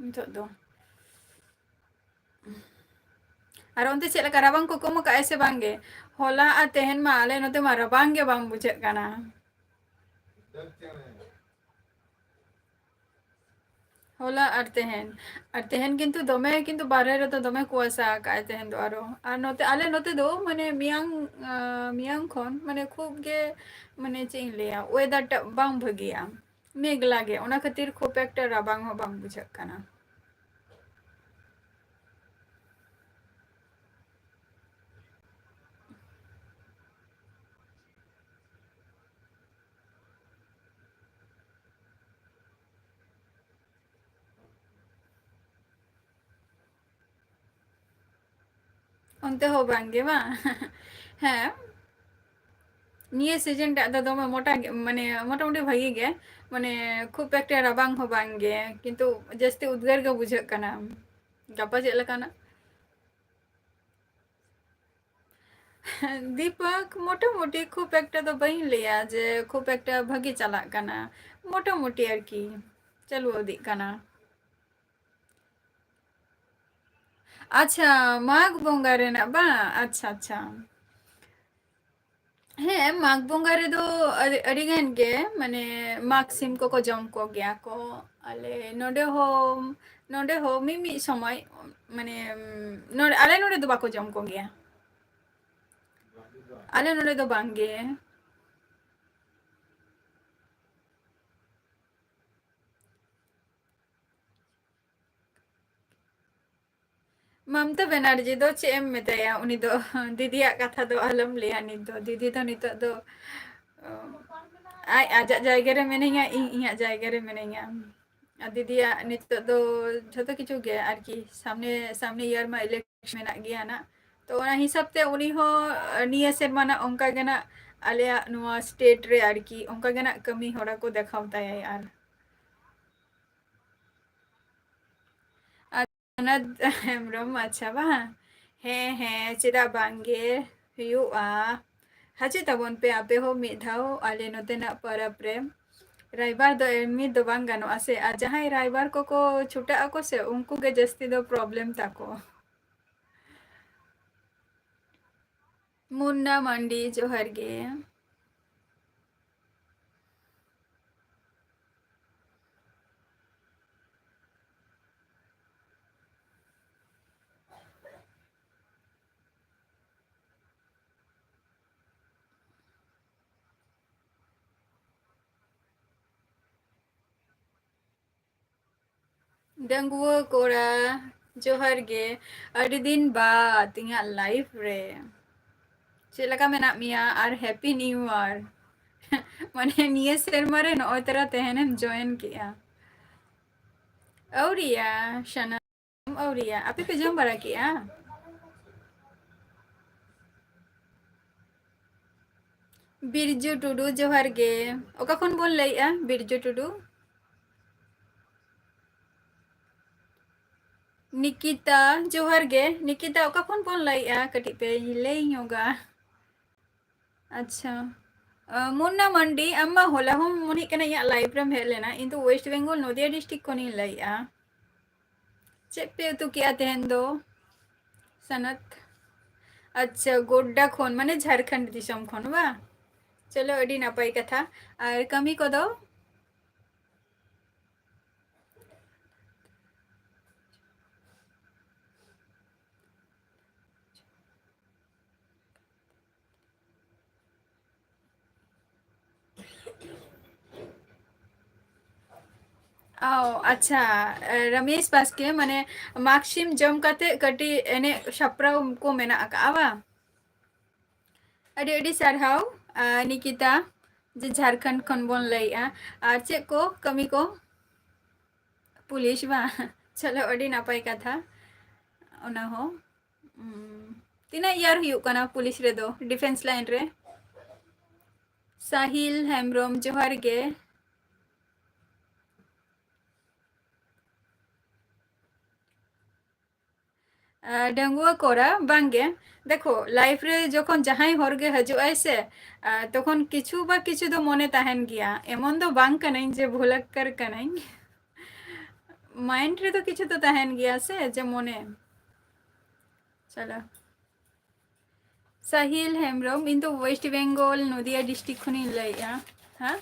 ᱱᱤᱛᱚᱜ ᱫᱚ᱾ ᱟᱨ ᱚᱱᱛᱮ ᱪᱮᱫ ᱞᱮᱠᱟ ᱨᱟᱵᱟᱝ ᱠᱚ ᱠᱚᱢ ᱟᱠᱟᱫᱼᱟᱭ ᱥᱮ ᱵᱟᱝ ᱜᱮ? ᱦᱚᱞᱟ ᱟᱨ ᱛᱮᱦᱮᱧ ᱢᱟ ᱟᱞᱮ ᱱᱚᱛᱮ ᱢᱟ ᱨᱟᱵᱟᱝ ᱜᱮ ᱵᱟᱝ ᱵᱩᱡᱷᱟᱹᱜ ᱠᱟᱱᱟ᱾ ᱦᱚᱞᱟ ᱟᱨ ᱛᱮᱦᱮᱧ, ᱟᱨ ᱛᱮᱦᱮᱧ ᱠᱤᱱᱛᱩ ᱫᱚᱢᱮ, ᱠᱤᱱᱛᱩ ᱵᱟᱨᱦᱮ ᱨᱮᱫᱚ ᱫᱚᱢᱮ ᱠᱩᱣᱟᱥᱟ ᱟᱠᱟᱫᱼᱟᱭ ᱛᱮᱦᱮᱧ ᱫᱚ ᱟᱨᱚ᱾ ᱟᱨ ᱱᱚᱛᱮ, ᱟᱞᱮ ᱱᱚᱛᱮ ᱫᱚ ᱢᱟᱱᱮ ᱢᱮᱭᱟᱝ, ᱟᱸ, ᱢᱮᱭᱟᱝ ᱠᱷᱚᱱ ᱢᱟᱱᱮ ᱠᱷᱩᱵ ᱜᱮ, ᱢᱟᱱᱮ ᱪᱮᱫ ᱤᱧ ᱞᱟᱹᱭᱟ, weather ᱴᱟᱜ ᱵᱟᱝ ᱵᱷᱟᱹᱜᱤᱭᱟ, ᱢᱮᱜᱷᱞᱟ ᱜᱮ, ᱚᱱᱟ ᱠᱷᱟᱹᱛᱤᱨ ᱠᱷᱩᱵ ᱮᱠᱴᱟ ᱨᱟᱵᱟᱝ ᱦᱚᱸ ᱵᱟᱝ ᱵᱩᱡᱷᱟᱹᱜ ᱠᱟᱱᱟ᱾ ᱚᱱᱛᱮ ᱦᱚᱸ ᱵᱟᱝ ᱜᱮ ᱵᱟᱝ? ᱦᱮᱸ, ᱱᱤᱭᱟᱹ season ᱴᱟᱜ ᱫᱚ ᱫᱚᱢᱮ ᱢᱚᱴᱟ ᱜᱮ, ᱢᱟᱱᱮ ᱢᱚᱴᱟᱢᱩᱴᱤ ᱵᱷᱟᱜᱤ ᱜᱮ, ᱢᱟᱱᱮ ᱠᱷᱩᱵ ᱮᱠᱴᱟ ᱨᱟᱵᱟᱝ ᱦᱚᱸ ᱵᱟᱝ ᱜᱮ, ᱠᱤᱱᱛᱩ ᱡᱟᱹᱥᱛᱤ ᱩᱫᱽᱜᱟᱹᱨ ᱜᱮ ᱵᱩᱡᱷᱟᱹᱜ ᱠᱟᱱᱟ᱾ ᱜᱟᱯᱟ ᱪᱮᱫ ᱞᱮᱠᱟᱱᱟᱜ? ᱫᱤᱯᱚᱠ, ᱢᱚᱴᱟᱢᱩᱴᱤ ᱠᱷᱩᱵ ᱮᱠᱴᱟ ᱫᱚ ᱵᱟᱹᱧ ᱞᱟᱹᱭᱟ ᱡᱮ ᱠᱷᱩᱵ ᱮᱠᱴᱟ ᱵᱷᱟᱜᱤ ᱪᱟᱞᱟᱜ ᱠᱟᱱᱟ, ᱢᱚᱴᱟᱢᱩᱴᱤ ᱟᱨᱠᱤ ᱪᱟᱹᱞᱩ ᱤᱫᱤᱜ ᱠᱟᱱᱟ᱾ ᱟᱪᱪᱷᱟ, ᱢᱟᱜᱽ ᱵᱚᱸᱜᱟ ᱨᱮᱱᱟᱜ ᱵᱟᱝ? ᱟᱪᱪᱷᱟ, ᱟᱪᱪᱷᱟ᱾ ᱦᱮᱸ, ᱢᱟᱜᱽ ᱵᱚᱸᱜᱟ ᱨᱮᱫᱚ ᱟᱹᱰᱤ, ᱟᱹᱰᱤ ᱜᱟᱱ ᱜᱮ, ᱢᱟᱱᱮ, ᱢᱟᱜᱽ ᱥᱤᱢ ᱠᱚᱠᱚ ᱡᱚᱢ ᱠᱚᱜᱮᱭᱟ ᱠᱚ᱾ ᱟᱞᱮ ᱱᱚᱰᱮ ᱦᱚᱸ, ᱱᱚᱰᱮ ᱦᱚᱸ ᱢᱤᱢᱤᱫ ᱥᱚᱢᱚᱭ, ᱢᱟᱱᱮ, ᱱᱚᱰᱮ, ᱟᱞᱮ ᱱᱚᱰᱮ ᱫᱚ ᱵᱟᱠᱚ ᱡᱚᱢ ᱠᱚᱜᱮᱭᱟ᱾ ᱟᱞᱮ ᱱᱚᱰᱮ ᱫᱚ ᱵᱟᱝ ᱜᱮ᱾ ᱢᱚᱢᱚᱛᱟ ᱵᱮᱱᱟᱨᱡᱤ ᱫᱚ ᱪᱮᱫ ᱮᱢ ᱢᱮᱛᱟᱭᱟ? ᱩᱱᱤ ᱫᱚ ᱫᱤᱫᱤᱭᱟᱜ ᱠᱟᱛᱷᱟ ᱫᱚ ᱟᱞᱚᱢ ᱞᱟᱹᱭᱟ᱾ ᱱᱤᱛ ᱫᱚ ᱫᱤᱫᱤ ᱫᱚ ᱱᱤᱛᱚᱜ ᱫᱚ, ᱚ, ᱟᱡ ᱟᱡᱟᱜ ᱡᱟᱭᱜᱟ ᱨᱮ ᱢᱮᱱᱟᱧᱟ, ᱤᱧ ᱤᱧᱟᱹᱜ ᱡᱟᱭᱜᱟ ᱨᱮ ᱢᱮᱱᱟᱧᱟ᱾ ᱟᱨ ᱫᱤᱫᱤᱭᱟᱜ ᱱᱤᱛᱚᱜ ᱫᱚ ᱡᱷᱚᱛᱚ ᱠᱤᱪᱷᱩ ᱜᱮ ᱟᱨᱠᱤ, ᱥᱟᱢᱱᱮ, ᱥᱟᱢᱱᱮ year ᱢᱟ election ᱢᱮᱱᱟᱜ ᱜᱮᱭᱟ ᱱᱟᱜ᱾ ᱛᱚ ᱚᱱᱟ ᱦᱤᱥᱟᱹᱵ ᱛᱮ ᱩᱱᱤ ᱦᱚᱸ ᱱᱤᱭᱟᱹ ᱥᱮᱨᱢᱟ ᱱᱟᱜ ᱚᱱᱠᱟ ᱜᱮ ᱱᱟᱜ ᱟᱞᱮᱭᱟᱜ ᱱᱚᱣᱟ state ᱨᱮ ᱟᱨᱠᱤ ᱚᱱᱠᱟ ᱜᱮ ᱱᱟᱜ ᱠᱟᱹᱢᱤ ᱦᱚᱨᱟ ᱠᱚ ᱫᱮᱠᱷᱟᱣ ᱛᱟᱭᱟᱭ᱾ ᱟᱨ ᱟᱨ ᱚᱱᱟ ᱦᱮᱢᱵᱨᱚᱢ, ᱟᱪᱪᱷᱟ ᱵᱟᱝ? ᱦᱮᱸ, ᱦᱮᱸ, ᱪᱮᱫᱟᱜ ᱵᱟᱝ ᱜᱮ ᱦᱩᱭᱩᱜᱼᱟ᱾ ᱦᱤᱡᱩᱜ ᱛᱟᱵᱚᱱ ᱯᱮ ᱟᱯᱮ ᱦᱚᱸ ᱢᱤᱫ ᱫᱷᱟᱣ ᱟᱞᱮ ᱱᱚᱛᱮᱱᱟᱜ ᱯᱚᱨᱚᱵᱽ ᱨᱮ᱾ ᱨᱟᱭᱵᱟᱨ ᱫᱚ ᱮᱢᱱᱤ ᱫᱚ ᱵᱟᱝ ᱜᱟᱱᱚᱜᱼᱟ ᱥᱮ, ᱟᱨ ᱡᱟᱦᱟᱸᱭ ᱨᱟᱭᱵᱟᱨ ᱠᱚᱠᱚ ᱪᱷᱩᱴᱟᱹᱜ ᱟᱠᱚ ᱥᱮ, ᱩᱱᱠᱩ ᱜᱮ ᱡᱟᱹᱥᱛᱤ ᱫᱚ problem ᱛᱟᱠᱚ᱾ ᱢᱩᱱᱱᱟ ᱢᱟᱱᱰᱤ, ᱡᱚᱦᱟᱨ ᱜᱮ᱾ ᱰᱟᱺᱜᱩᱣᱟᱹ ᱠᱚᱲᱟ, ᱡᱚᱦᱟᱨ ᱜᱮ᱾ ᱟᱹᱰᱤ ᱫᱤᱱ ᱵᱟᱫ ᱤᱧᱟᱹᱜ live ᱨᱮ᱾ ᱪᱮᱫ ᱞᱮᱠᱟ ᱢᱮᱱᱟᱜ ᱢᱮᱭᱟ? ᱟᱨ Happy New Year᱾ ᱢᱟᱱᱮ, ᱱᱤᱭᱟᱹ ᱥᱮᱨᱢᱟ ᱨᱮ ᱱᱚᱜᱼᱚᱭ ᱛᱚᱨᱟ ᱛᱮᱦᱮᱧᱮᱢ join ᱠᱮᱜᱼᱟ᱾ ᱟᱹᱣᱨᱤᱭᱟ, ᱥᱟᱱᱟᱢ ᱟᱹᱣᱨᱤᱭᱟ᱾ ᱟᱯᱮ ᱯᱮ ᱡᱚᱢ ᱵᱟᱲᱟ ᱠᱮᱜᱼᱟ? ᱵᱤᱨᱡᱩ ᱴᱩᱰᱩ, ᱡᱚᱦᱟᱨ ᱜᱮ᱾ ᱚᱠᱟ ᱠᱷᱚᱱ ᱵᱚᱱ ᱞᱟᱹᱭᱮᱜᱼᱟ, ᱵᱤᱨᱡᱩ ᱴᱩᱰᱩ? ᱱᱤᱠᱤᱛᱟ, ᱡᱚᱦᱟᱨ ᱜᱮ᱾ ᱱᱤᱠᱤᱛᱟ, ᱚᱠᱟ ᱠᱷᱚᱱ ᱵᱚᱱ ᱞᱟᱹᱭᱮᱜᱼᱟ? ᱠᱟᱹᱴᱤᱡ ᱯᱮ ᱞᱟᱹᱭ ᱧᱚᱜᱟ᱾ ᱟᱪᱪᱷᱟ᱾ ᱟᱸ, ᱢᱩᱱᱱᱟ ᱢᱟᱱᱰᱤ, ᱟᱢ ᱢᱟ ᱦᱚᱞᱟ ᱦᱚᱸ ᱢᱚᱱᱮᱜ ᱠᱟᱱᱟ ᱤᱧᱟᱹᱜ live ᱨᱮᱢ ᱦᱮᱡ ᱞᱮᱱᱟ, ᱤᱧ ᱫᱚ West Bengal ᱱᱚᱫᱤᱭᱟ district ᱠᱷᱚᱱᱤᱧ ᱞᱟᱹᱭᱮᱜᱼᱟ᱾ ᱪᱮᱫ ᱯᱮ ᱩᱛᱩ ᱠᱮᱜᱼᱟ ᱛᱮᱦᱮᱧ ᱫᱚ? ᱥᱟᱱᱟᱛ᱾ ᱟᱪᱪᱷᱟ, ᱜᱳᱰᱰᱟ ᱠᱷᱚᱱ, ᱢᱟᱱᱮ ᱡᱷᱟᱲᱠᱷᱚᱸᱰ ᱫᱤᱥᱚᱢ ᱠᱷᱚᱱ ᱵᱟ? ᱪᱚᱞᱚ, ᱟᱹᱰᱤ ᱱᱟᱯᱟᱭ ᱠᱟᱛᱷᱟ᱾ ᱟᱨ ᱠᱟᱹᱢᱤ ᱠᱚᱫᱚ? ᱚ, ᱟᱪᱪᱷᱟ, ᱮ, ᱨᱟᱢᱮᱥ ᱵᱟᱥᱠᱮ, ᱢᱟᱱᱮ, ᱢᱟᱜᱽ ᱥᱤᱢ ᱡᱚᱢ ᱠᱟᱛᱮ ᱠᱟᱹᱴᱤᱡ ᱮᱱᱮᱡ ᱥᱟᱯᱲᱟᱣ ᱠᱚ ᱢᱮᱱᱟᱜ ᱟᱠᱟᱜᱼᱟ ᱵᱟᱝ? ᱟᱹᱰᱤ ᱟᱹᱰᱤ ᱥᱟᱨᱦᱟᱣ, ᱟ, ᱱᱤᱠᱤᱛᱟ, ᱡᱮ ᱡᱷᱟᱲᱠᱷᱚᱸᱰ ᱠᱷᱚᱱ ᱵᱚᱱ ᱞᱟᱹᱭᱮᱜᱼᱟ᱾ ᱟᱨ ᱪᱮᱫ ᱠᱚ ᱠᱟᱹᱢᱤ ᱠᱚ? ᱯᱩᱞᱤᱥ ᱵᱟᱝ? ᱪᱚᱞᱚ, ᱟᱹᱰᱤ ᱱᱟᱯᱟᱭ ᱠᱟᱛᱷᱟ ᱚᱱᱟ ᱦᱚᱸ᱾ ᱩᱢ, ᱛᱤᱱᱟᱹᱜ year ᱦᱩᱭᱩᱜ ᱠᱟᱱᱟ ᱯᱩᱞᱤᱥ ᱨᱮᱫᱚ, defence line ᱨᱮ? ᱥᱟᱦᱤᱞ ᱦᱮᱢᱵᱨᱚᱢ, ᱡᱚᱦᱟᱨ ᱜᱮ᱾ ᱟᱨ ᱰᱟᱺᱜᱩᱣᱟᱹ ᱠᱚᱲᱟ, ᱵᱟᱝᱜᱮ᱾ ᱫᱮᱠᱷᱳ, life ᱨᱮ ᱡᱚᱠᱷᱚᱱ ᱡᱟᱦᱟᱸᱭ ᱦᱚᱲ ᱜᱮ ᱦᱤᱡᱩᱜ ᱟᱭ ᱥᱮ, ᱟᱨ ᱛᱚᱠᱷᱚᱱ ᱠᱤᱪᱷᱩ ᱵᱟ ᱠᱤᱪᱷᱩ ᱫᱚ ᱢᱚᱱᱮ ᱛᱟᱦᱮᱱ ᱜᱮᱭᱟ᱾ ᱮᱢᱚᱱ ᱫᱚ ᱵᱟᱝ ᱠᱟᱹᱱᱟᱹᱧ ᱡᱮ ᱵᱷᱩᱞᱟᱠᱠᱟᱨ ᱠᱟᱹᱱᱟᱹᱧ᱾ Mind ᱨᱮᱫᱚ ᱠᱤᱪᱷᱩ ᱫᱚ ᱛᱟᱦᱮᱱ ᱜᱮᱭᱟ ᱥᱮ, ᱡᱮ ᱢᱚᱱᱮ᱾ ᱪᱚᱞᱚ᱾ ᱥᱟᱦᱤᱞ ᱦᱮᱢᱵᱨᱚᱢ, ᱤᱧ ᱫᱚ West Bengal, ᱱᱚᱫᱤᱭᱟ district ᱠᱷᱚᱱᱤᱧ ᱞᱟᱹᱭᱮᱜᱼᱟ᱾ ᱦᱮᱸ?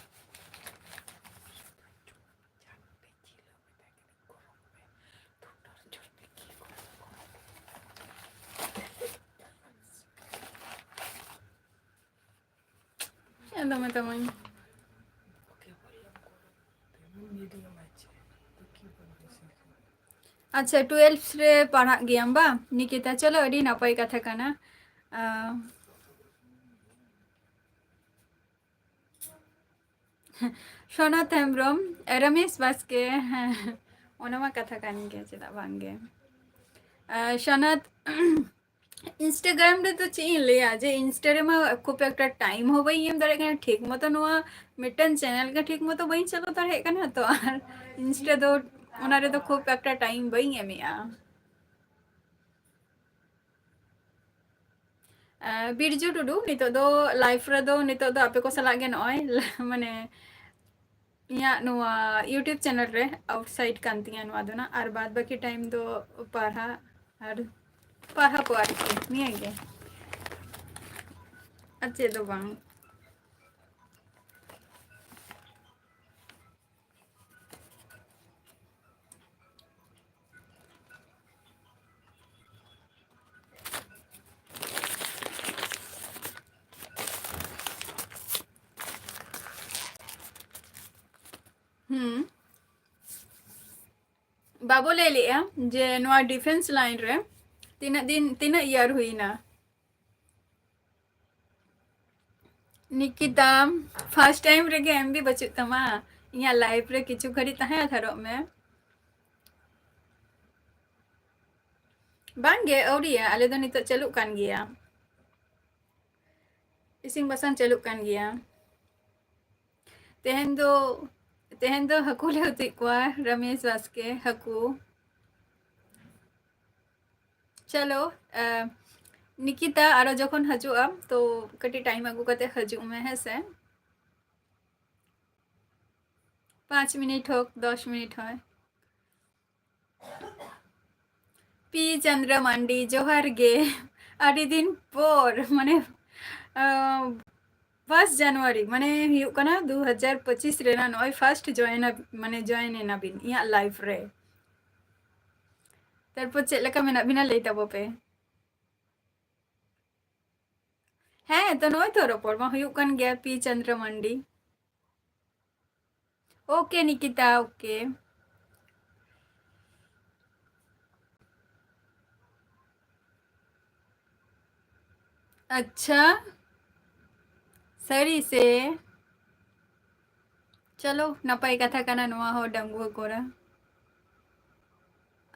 ᱦᱮᱸ, ᱫᱚᱢᱮ ᱛᱟᱢᱟᱧ᱾ ᱟᱪᱪᱷᱟ, twelve ᱨᱮ ᱯᱟᱲᱦᱟᱜ ᱜᱮᱭᱟᱢ ᱵᱟᱝ, ᱱᱤᱠᱤᱛᱟ? ᱪᱚᱞᱚ, ᱟᱹᱰᱤ ᱱᱟᱯᱟᱭ ᱠᱟᱛᱷᱟ ᱠᱟᱱᱟ᱾ ᱟᱸ, ᱥᱚᱱᱚᱛ ᱦᱮᱢᱵᱨᱚᱢ, ᱨᱚᱢᱮᱥ ᱵᱟᱥᱠᱮ, ᱦᱮᱸ, ᱚᱱᱟ ᱢᱟ ᱠᱟᱛᱷᱟ ᱠᱟᱱ ᱜᱮ, ᱪᱮᱫᱟᱜ ᱵᱟᱝ ᱜᱮ? ᱟᱸ, ᱥᱚᱱᱚᱛ, Instagram ᱨᱮᱫᱚ ᱪᱮᱫ ᱤᱧ ᱞᱟᱹᱭᱟ, ᱡᱮ Insta ᱨᱮᱢᱟ ᱠᱷᱩᱵ ᱮᱠᱴᱟ time ᱦᱚᱸ ᱵᱟᱹᱧ ᱮᱢ ᱫᱟᱲᱮᱭᱟᱜ ᱠᱟᱱᱟ ᱴᱷᱤᱠ ᱢᱚᱛᱚ, ᱱᱚᱣᱟ ᱢᱤᱫᱴᱮᱱ channel ᱜᱮ ᱴᱷᱤᱠ ᱢᱚᱛᱚ ᱵᱟᱹᱧ ᱪᱟᱹᱞᱩ ᱫᱟᱲᱮᱭᱟᱜ ᱠᱟᱱᱟ, ᱛᱚ ᱟᱨ Insta ᱫᱚ ᱚᱱᱟ ᱨᱮᱫᱚ ᱠᱷᱩᱵ ᱮᱠᱴᱟ time ᱵᱟᱹᱧ ᱮᱢᱮᱜᱼᱟ᱾ ᱟᱸ, ᱵᱤᱨᱡᱩ ᱴᱩᱰᱩ, ᱱᱤᱛᱚᱜ ᱫᱚ live ᱨᱮᱫᱚ ᱱᱤᱛᱚᱜ ᱫᱚ ᱟᱯᱮ ᱠᱚ ᱥᱟᱞᱟᱜ ᱜᱮ ᱱᱚᱜᱼᱚᱭ ᱢᱟᱱᱮ ᱤᱧᱟᱹᱜ ᱱᱚᱣᱟ YouTube channel ᱨᱮ outside ᱠᱟᱱ ᱛᱤᱧᱟᱹ ᱱᱚᱣᱟ ᱫᱚ ᱱᱟᱜ, ᱟᱨ ᱵᱟᱫ ᱵᱟᱹᱠᱤ time ᱫᱚ ᱯᱟᱲᱦᱟᱜ ᱟᱨ ᱯᱟᱲᱦᱟᱣ ᱠᱚ ᱟᱨᱠᱤ, ᱱᱤᱭᱟᱹ ᱜᱮ, ᱟᱨ ᱪᱮᱫ ᱫᱚ ᱵᱟᱝ᱾ ᱦᱩᱸ᱾ ᱵᱟᱵᱚ ᱞᱟᱹᱭ ᱞᱮᱜᱼᱟ ᱡᱮ ᱱᱚᱣᱟ defence line ᱨᱮ ᱛᱤᱱᱟᱹᱜ ᱫᱤᱱ, ᱛᱤᱱᱟᱹᱜ year ᱦᱩᱭᱱᱟ? ᱱᱤᱠᱤᱛᱟ, first time ᱨᱮᱜᱮ MB ᱵᱟᱹᱪᱩᱜ ᱛᱟᱢᱟ? ᱤᱧᱟᱹᱜ live ᱨᱮ ᱠᱤᱪᱷᱩ ᱜᱷᱟᱹᱲᱤᱡ ᱛᱟᱦᱮᱸ ᱦᱟᱛᱟᱲᱚᱜ ᱢᱮ᱾ ᱵᱟᱝᱜᱮ, ᱟᱹᱣᱨᱤᱭᱟ, ᱟᱞᱮ ᱫᱚ ᱱᱤᱛᱚᱜ ᱪᱟᱹᱞᱩᱜ ᱠᱟᱱ ᱜᱮᱭᱟ, ᱤᱥᱤᱱ ᱵᱟᱥᱟᱝ ᱪᱟᱹᱞᱩᱜ ᱠᱟᱱ ᱜᱮᱭᱟ᱾ ᱛᱮᱦᱮᱧ ᱫᱚ, ᱛᱮᱦᱮᱧ ᱫᱚ ᱦᱟᱹᱠᱩ ᱞᱮ ᱩᱛᱩᱭᱮᱫ ᱠᱚᱣᱟ, ᱨᱟᱢᱮᱥ ᱵᱟᱥᱠᱮ ᱦᱟᱹᱠᱩ᱾ ᱪᱚᱞᱚ, ᱮ, ᱱᱤᱠᱤᱛᱟ, ᱟᱨᱚ ᱡᱚᱠᱷᱚᱱ ᱦᱤᱡᱩᱜ ᱟᱢ, ᱛᱚ ᱠᱟᱹᱴᱤᱡ time ᱟᱹᱜᱩ ᱠᱟᱛᱮ ᱦᱤᱡᱩᱜ ᱢᱮ, ᱦᱮᱸ ᱥᱮ? ᱯᱟᱸᱪ ᱢᱤᱱᱤᱴ ᱦᱳᱠ, ᱫᱚᱥ ᱢᱤᱱᱤᱴ ᱦᱳᱭ᱾ ᱯᱤ ᱪᱚᱱᱫᱨᱚ ᱢᱟᱱᱰᱤ, ᱡᱚᱦᱟᱨ ᱜᱮ᱾ ᱟᱹᱰᱤ ᱫᱤᱱ ᱯᱚᱨ, ᱢᱟᱱᱮ, ᱟᱸ, first January, ᱢᱟᱱᱮ ᱦᱩᱭᱩᱜ ᱠᱟᱱᱟ ᱫᱩ ᱦᱟᱡᱟᱨ ᱯᱚᱸᱪᱤᱥ ᱨᱮᱱᱟᱜ ᱱᱚᱜᱼᱚᱭ first join ᱟ-, ᱢᱟᱱᱮ join ᱮᱱᱟ ᱵᱤᱱ ᱤᱧᱟᱹᱜ live ᱨᱮ᱾ ᱛᱟᱨᱯᱚᱨ ᱪᱮᱫ ᱞᱮᱠᱟ ᱢᱮᱱᱟᱜ ᱵᱤᱱᱟ ᱞᱟᱹᱭ ᱛᱟᱵᱚ ᱯᱮ? ᱦᱮᱸ, ᱛᱚ ᱱᱚᱜᱼᱚᱭ ᱛᱚ ᱨᱚᱯᱚᱲ ᱢᱟ ᱦᱩᱭᱩᱜ ᱠᱟᱱ ᱜᱮᱭᱟ, P Chandra Mandi. OK ᱱᱤᱠᱤᱛᱟ, OK᱾ ᱟᱪᱪᱷᱟ, ᱥᱟᱹᱨᱤ ᱥᱮ? ᱪᱚᱞᱚ, ᱱᱟᱯᱟᱭ ᱠᱟᱛᱷᱟ ᱠᱟᱱᱟ ᱱᱚᱣᱟ ᱦᱚᱸ, ᱰᱟᱺᱜᱩᱣᱟᱹ ᱠᱚᱲᱟ᱾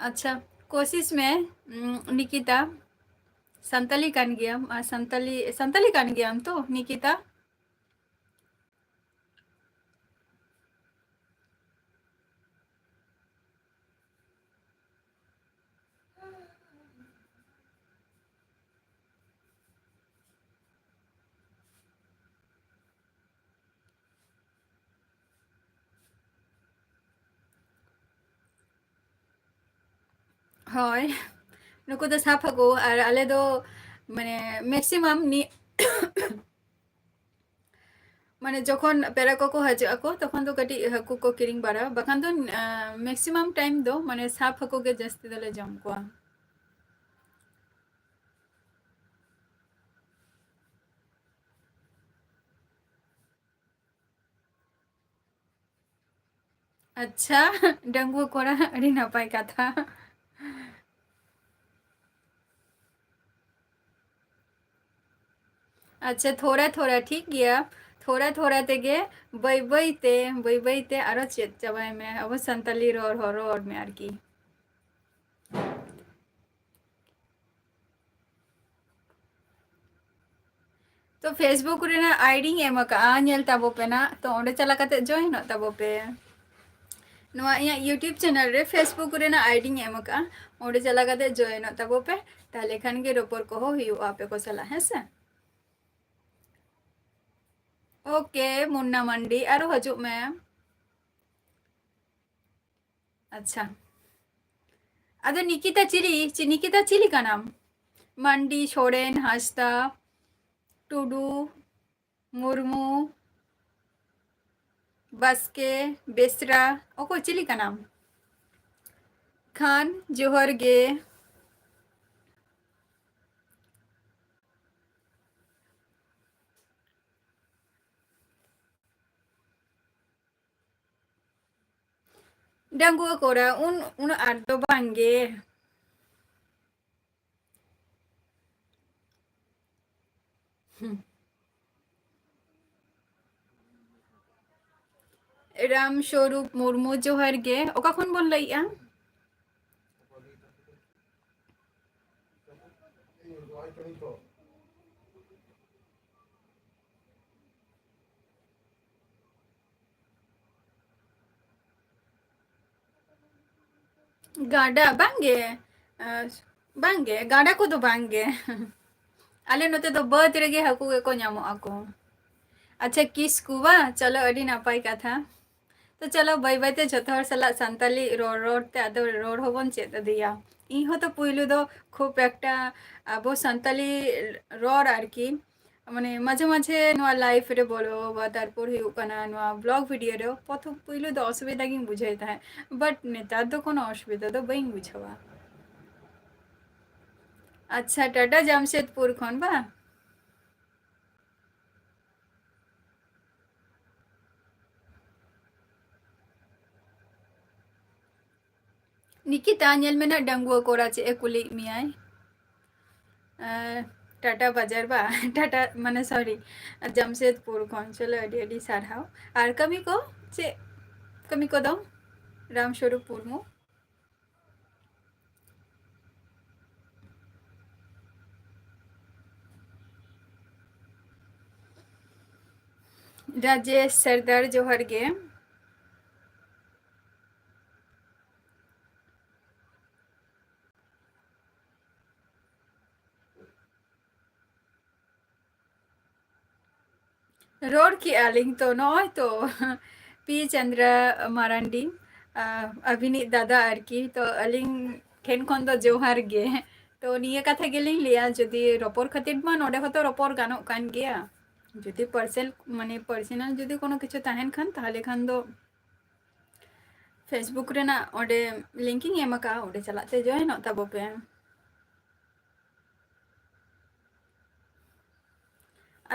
ᱟᱪᱪᱷᱟ, ᱠᱳᱥᱤᱥ ᱢᱮ, ᱩᱢ, ᱱᱤᱠᱤᱛᱟ, ᱥᱟᱱᱛᱟᱞᱤ ᱠᱟᱱ ᱜᱮᱭᱟᱢ, ᱟᱨ ᱥᱟᱱᱛᱟᱞᱤ, ᱥᱟᱱᱛᱟᱞᱤ ᱠᱟᱱ ᱜᱮᱭᱟᱢ ᱛᱚ, ᱱᱤᱠᱤᱛᱟ? ᱦᱳᱭ, ᱱᱩᱠᱩ ᱫᱚ ᱥᱟᱯ ᱦᱟᱹᱠᱩ, ᱟᱨ ᱟᱞᱮ ᱫᱚ, ᱢᱟᱱᱮ, maximum ᱱᱤ-, ᱢᱟᱱᱮ, ᱡᱚᱠᱷᱚᱱ ᱯᱮᱲᱟ ᱠᱚᱠᱚ ᱦᱤᱡᱩᱜ ᱟᱠᱚ, ᱛᱚᱠᱷᱚᱱ ᱫᱚ ᱠᱟᱹᱴᱤᱡ ᱦᱟᱹᱠᱩ ᱠᱚ ᱠᱤᱨᱤᱧ ᱵᱟᱲᱟ, ᱵᱟᱠᱷᱟᱱ ᱫᱚ, ᱟᱸ, maximum time ᱫᱚ, ᱢᱟᱱᱮ, ᱥᱟᱯ ᱦᱟᱹᱠᱩ ᱜᱮ ᱡᱟᱹᱥᱛᱤ ᱫᱚᱞᱮ ᱡᱚᱢ ᱠᱚᱣᱟ᱾ ᱟᱪᱪᱷᱟ, ᱰᱟᱺᱜᱩᱣᱟᱹ ᱠᱚᱲᱟ, ᱟᱹᱰᱤ ᱱᱟᱯᱟᱭ ᱠᱟᱛᱷᱟ᱾ ᱟᱪᱪᱷᱟ, ᱛᱷᱚᱲᱟ ᱛᱷᱚᱲᱟ, ᱴᱷᱤᱠ ᱜᱮᱭᱟ᱾ ᱛᱷᱚᱲᱟ ᱛᱷᱚᱲᱟ ᱛᱮᱜᱮ, ᱵᱟᱹᱭ ᱵᱟᱹᱭ ᱛᱮ, ᱵᱟᱹᱭ ᱵᱟᱹᱭ ᱛᱮ ᱟᱨᱚ ᱪᱮᱫ ᱪᱟᱵᱟᱭ ᱢᱮ᱾ ᱟᱵᱚ ᱥᱟᱱᱛᱟᱞᱤ ᱨᱚᱲ ᱦᱚᱸ ᱨᱚᱲ ᱢᱮ ᱟᱨᱠᱤ᱾ ᱛᱚ, Facebook ᱨᱮᱱᱟᱜ ID ᱧ ᱮᱢ ᱟᱠᱟᱜᱼᱟ, ᱧᱮᱞ ᱛᱟᱵᱚ ᱯᱮ ᱱᱟᱜ᱾ ᱛᱚ, ᱚᱸᱰᱮ ᱪᱟᱞᱟᱣ ᱠᱟᱛᱮ join ᱚᱜ ᱛᱟᱵᱚ ᱯᱮ᱾ ᱱᱚᱣᱟ ᱤᱧᱟᱹᱜ YouTube channel ᱨᱮ Facebook ᱨᱮᱱᱟᱜ ID ᱧ ᱮᱢ ᱟᱠᱟᱜᱼᱟ, ᱚᱸᱰᱮ ᱪᱟᱞᱟᱣ ᱠᱟᱛᱮ join ᱚᱜ ᱛᱟᱵᱚ ᱯᱮ᱾ ᱛᱟᱦᱞᱮ ᱠᱷᱟᱱ ᱜᱮ ᱨᱚᱯᱚᱲ ᱠᱚᱦᱚᱸ ᱦᱩᱭᱩᱜᱼᱟ ᱟᱯᱮ ᱠᱚ ᱥᱟᱞᱟᱜ, ᱦᱮᱸ ᱥᱮ? OK, ᱢᱩᱱᱱᱟ ᱢᱟᱱᱰᱤ, ᱟᱨᱚ ᱦᱤᱡᱩᱜ ᱢᱮ᱾ ᱟᱪᱪᱷᱟ, ᱟᱫᱚ ᱱᱤᱠᱤᱛᱟ ᱪᱤᱞᱤ, ᱪᱤ-, ᱱᱤᱠᱤᱛᱟ ᱪᱤᱞᱤ ᱠᱟᱱᱟᱢ? ᱢᱟᱱᱰᱤ, ᱥᱚᱨᱮᱱ, ᱦᱟᱸᱥᱫᱟ, ᱴᱩᱰᱩ, ᱢᱩᱨᱢᱩ, ᱵᱟᱥᱠᱮ, ᱵᱮᱥᱨᱟ, ᱚᱠᱚᱭ, ᱪᱤᱞᱤ ᱠᱟᱱᱟᱢ? ᱠᱷᱟᱱ, ᱡᱚᱦᱟᱨ ᱜᱮ᱾ ᱰᱟᱺᱜᱩᱣᱟᱹ ᱠᱚᱲᱟ, ᱩᱱ-, ᱩᱱᱟᱹᱜ ᱟᱸᱴ ᱫᱚ ᱵᱟᱝ ᱜᱮ᱾ ᱦᱩᱸ᱾ ᱨᱟᱢ ᱥᱚᱨᱩᱯ ᱢᱩᱨᱢᱩ, ᱡᱚᱦᱟᱨ ᱜᱮ᱾ ᱚᱠᱟ ᱠᱷᱚᱱ ᱵᱚᱱ ᱞᱟᱹᱭᱮᱜᱼᱟ? ᱜᱟᱰᱟ ᱵᱟᱝᱜᱮ, ᱟᱨ ᱵᱟᱝᱜᱮ, ᱜᱟᱰᱟ ᱠᱚᱫᱚ ᱵᱟᱝᱜᱮ᱾ ᱟᱞᱮ ᱱᱚᱛᱮ ᱫᱚ ᱵᱟᱹᱫᱽ ᱨᱮᱜᱮ ᱦᱟᱹᱠᱩ ᱜᱮᱠᱚ ᱧᱟᱢᱚᱜ ᱟᱠᱚ᱾ ᱟᱪᱪᱷᱟ, ᱠᱤᱥᱠᱩ ᱵᱟ, ᱪᱚᱞᱚ, ᱟᱹᱰᱤ ᱱᱟᱯᱟᱭ ᱠᱟᱛᱷᱟ᱾ ᱛᱚ ᱪᱚᱞᱚ, ᱵᱟᱹᱭ ᱵᱟᱹᱭᱛᱮ ᱡᱚᱛᱚ ᱦᱚᱲ ᱥᱟᱞᱟᱜ ᱥᱟᱱᱛᱟᱞᱤ ᱨᱚᱲ ᱨᱚᱲ ᱛᱮ ᱟᱫᱚ ᱨᱚᱲ ᱦᱚᱸᱵᱚᱱ ᱪᱮᱫ ᱤᱫᱤᱭᱟ᱾ ᱤᱧ ᱦᱚᱸ ᱛᱚ ᱯᱩᱭᱞᱩ ᱫᱚ ᱠᱷᱩᱵ ᱮᱠᱴᱟ ᱟᱵᱚ ᱥᱟᱱᱛᱟᱞᱤ ᱨᱚᱲ ᱟᱨᱠᱤ, ᱢᱟᱱᱮ ᱢᱟᱡᱷᱮ ᱢᱟᱡᱷᱮ ᱱᱚᱣᱟ live ᱨᱮ ᱵᱚᱞᱚ ᱵᱟ ᱛᱟᱨᱯᱚᱨ ᱦᱩᱭᱩᱜ ᱠᱟᱱᱟ ᱱᱚᱣᱟ vlog video ᱨᱮ, ᱯᱨᱚᱛᱷᱚᱢ ᱯᱩᱭᱞᱩ ᱫᱚ ᱚᱥᱩᱵᱤᱫᱷᱟ ᱜᱤᱧ ᱵᱩᱡᱷᱟᱹᱣ ᱛᱟᱦᱮᱸᱫ, but ᱱᱮᱛᱟᱨ ᱫᱚ ᱠᱳᱱᱳ ᱚᱥᱩᱵᱤᱫᱷᱟ ᱫᱚ ᱵᱟᱹᱧ ᱵᱩᱡᱷᱟᱹᱣᱟ᱾ ᱟᱪᱪᱷᱟ, ᱴᱟᱴᱟ ᱡᱟᱢᱥᱮᱫᱽᱯᱩᱨ ᱠᱷᱚᱱ ᱵᱟ? ᱱᱤᱠᱤᱛᱟ, ᱧᱮᱞ ᱢᱮ ᱱᱟᱜ, ᱰᱟᱺᱜᱩᱣᱟᱹ ᱠᱚᱲᱟ ᱪᱮᱫ ᱮ ᱠᱩᱞᱤᱭᱮᱫ ᱢᱮᱭᱟᱭ᱾ ᱟᱨ ᱴᱟᱴᱟ ᱵᱟᱡᱟᱨ ᱵᱟ, ᱴᱟᱴᱟ ᱢᱟᱱᱮ, sorry, ᱡᱟᱢᱥᱮᱫᱽᱯᱩᱨ ᱠᱷᱚᱱ᱾ ᱪᱚᱞᱚ, ᱟᱹᱰᱤ ᱟᱹᱰᱤ ᱥᱟᱨᱦᱟᱣ᱾ ᱟᱨ ᱠᱟᱹᱢᱤ ᱠᱚ ᱪᱮᱫ ᱠᱟᱹᱢᱤ ᱠᱚᱫᱚ? ᱨᱟᱢ ᱥᱚᱨᱩᱯ ᱢᱩᱨᱢᱩ᱾ ᱨᱟᱡᱮᱥ ᱥᱟᱨᱫᱟᱨ, ᱡᱚᱦᱟᱨ ᱜᱮ᱾ ᱨᱚᱲ ᱠᱮᱜᱼᱟ ᱞᱤᱧ ᱛᱚ, ᱱᱚᱜᱼᱚᱭ ᱛᱚ, ᱯᱤ ᱪᱚᱱᱫᱨᱟ ᱢᱟᱨᱟᱱᱰᱤ, ᱟᱨ ᱟᱹᱵᱤᱱᱤᱡ ᱫᱟᱫᱟ ᱟᱨᱠᱤ, ᱛᱚ ᱟᱹᱞᱤᱧ ᱴᱷᱮᱱ ᱠᱷᱚᱱ ᱫᱚ ᱡᱚᱦᱟᱨ ᱜᱮ᱾ ᱛᱚ ᱱᱤᱭᱟᱹ ᱠᱟᱛᱷᱟ ᱜᱮᱞᱤᱧ ᱞᱟᱹᱭᱟ, ᱡᱩᱫᱤ ᱨᱚᱯᱚᱲ ᱠᱷᱟᱹᱛᱤᱨ ᱢᱟ ᱱᱚᱰᱮ ᱦᱚᱸᱛᱚ ᱨᱚᱯᱚᱲ ᱜᱟᱱᱚᱜ ᱠᱟᱱ ᱜᱮᱭᱟ, ᱡᱩᱫᱤ personal, ᱢᱟᱱᱮ personal ᱡᱩᱫᱤ ᱠᱳᱱᱳ ᱠᱤᱪᱷᱩ ᱛᱟᱦᱮᱱ ᱠᱷᱟᱱ, ᱛᱟᱦᱚᱞᱮ ᱠᱷᱟᱱ ᱫᱚ Facebook ᱨᱮᱱᱟᱜ ᱚᱸᱰᱮ link ᱤᱧ ᱮᱢ ᱟᱠᱟᱫᱼᱟ, ᱚᱸᱰᱮ ᱪᱟᱞᱟᱜ ᱛᱮ join ᱚᱜ ᱛᱟᱵᱚ ᱯᱮ᱾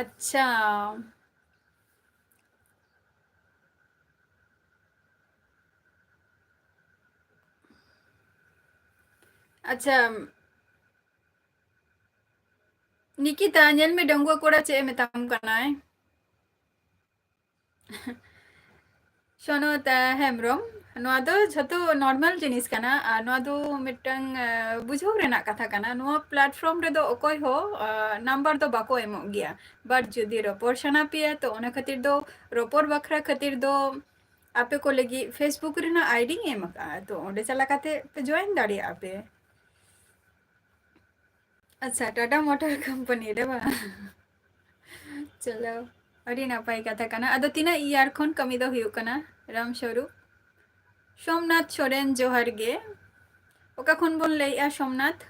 ᱟᱪᱪᱷᱟ᱾ ᱟᱪᱪᱷᱟ, ᱱᱤᱠᱤᱛᱟ, ᱧᱮᱞ ᱢᱮ ᱰᱟᱺᱜᱩᱣᱟᱹ ᱠᱚᱲᱟ ᱪᱮᱫ ᱮ ᱢᱮᱛᱟᱢ ᱠᱟᱱᱟᱭ᱾ ᱥᱚᱱᱚᱛ, ᱟᱸ, ᱦᱮᱢᱵᱨᱚᱢ, ᱱᱚᱣᱟ ᱫᱚ ᱡᱷᱚᱛᱚ normal ᱡᱤᱱᱤᱥ ᱠᱟᱱᱟ, ᱟᱨ ᱱᱚᱣᱟ ᱫᱚ ᱢᱤᱫᱴᱟᱝ, ᱟ, ᱵᱩᱡᱷᱟᱹᱣ ᱨᱮᱱᱟᱜ ᱠᱟᱛᱷᱟ ᱠᱟᱱᱟ᱾ ᱱᱚᱣᱟ platform ᱨᱮᱫᱚ ᱚᱠᱚᱭ ᱦᱚᱸ, ᱟ, number ᱫᱚ ᱵᱟᱠᱚ ᱮᱢᱚᱜ ᱜᱮᱭᱟ, but ᱡᱩᱫᱤ ᱨᱚᱯᱚᱲ ᱥᱟᱱᱟ ᱯᱮᱭᱟ, ᱛᱚ ᱚᱱᱟ ᱠᱷᱟᱹᱛᱤᱨ ᱫᱚ, ᱨᱚᱯᱚᱲ ᱵᱟᱠᱷᱨᱟ ᱠᱷᱟᱹᱛᱤᱨ ᱫᱚ ᱟᱯᱮ ᱠᱚ ᱞᱟᱹᱜᱤᱫ Facebook ᱨᱮᱱᱟᱜ ID ᱤᱧ ᱮᱢ ᱟᱠᱟᱫᱼᱟ, ᱛᱚ ᱚᱸᱰᱮ ᱪᱟᱞᱟᱣ ᱠᱟᱛᱮ ᱯᱮ join ᱫᱟᱲᱮᱭᱟᱜᱼᱟ ᱯᱮ᱾ ᱟᱪᱪᱷᱟ, Tata Motor Company ᱨᱮ ᱵᱟᱝ? ᱪᱚᱞᱚ, ᱟᱹᱰᱤ ᱱᱟᱯᱟᱭ ᱠᱟᱛᱷᱟ ᱠᱟᱱᱟ᱾ ᱟᱫᱚ ᱛᱤᱱᱟᱹᱜ year ᱠᱷᱚᱱ ᱠᱟᱹᱢᱤ ᱫᱚ ᱦᱩᱭᱩᱜ ᱠᱟᱱᱟ, ᱨᱟᱢ ᱥᱚᱨᱩᱯ? ᱥᱳᱢᱱᱟᱛᱷ ᱥᱚᱨᱮᱱ, ᱡᱚᱦᱟᱨ ᱜᱮ᱾ ᱚᱠᱟ ᱠᱷᱚᱱ ᱵᱚᱱ ᱞᱟᱹᱭᱮᱜᱼᱟ, ᱥᱳᱢᱱᱟᱛᱷ?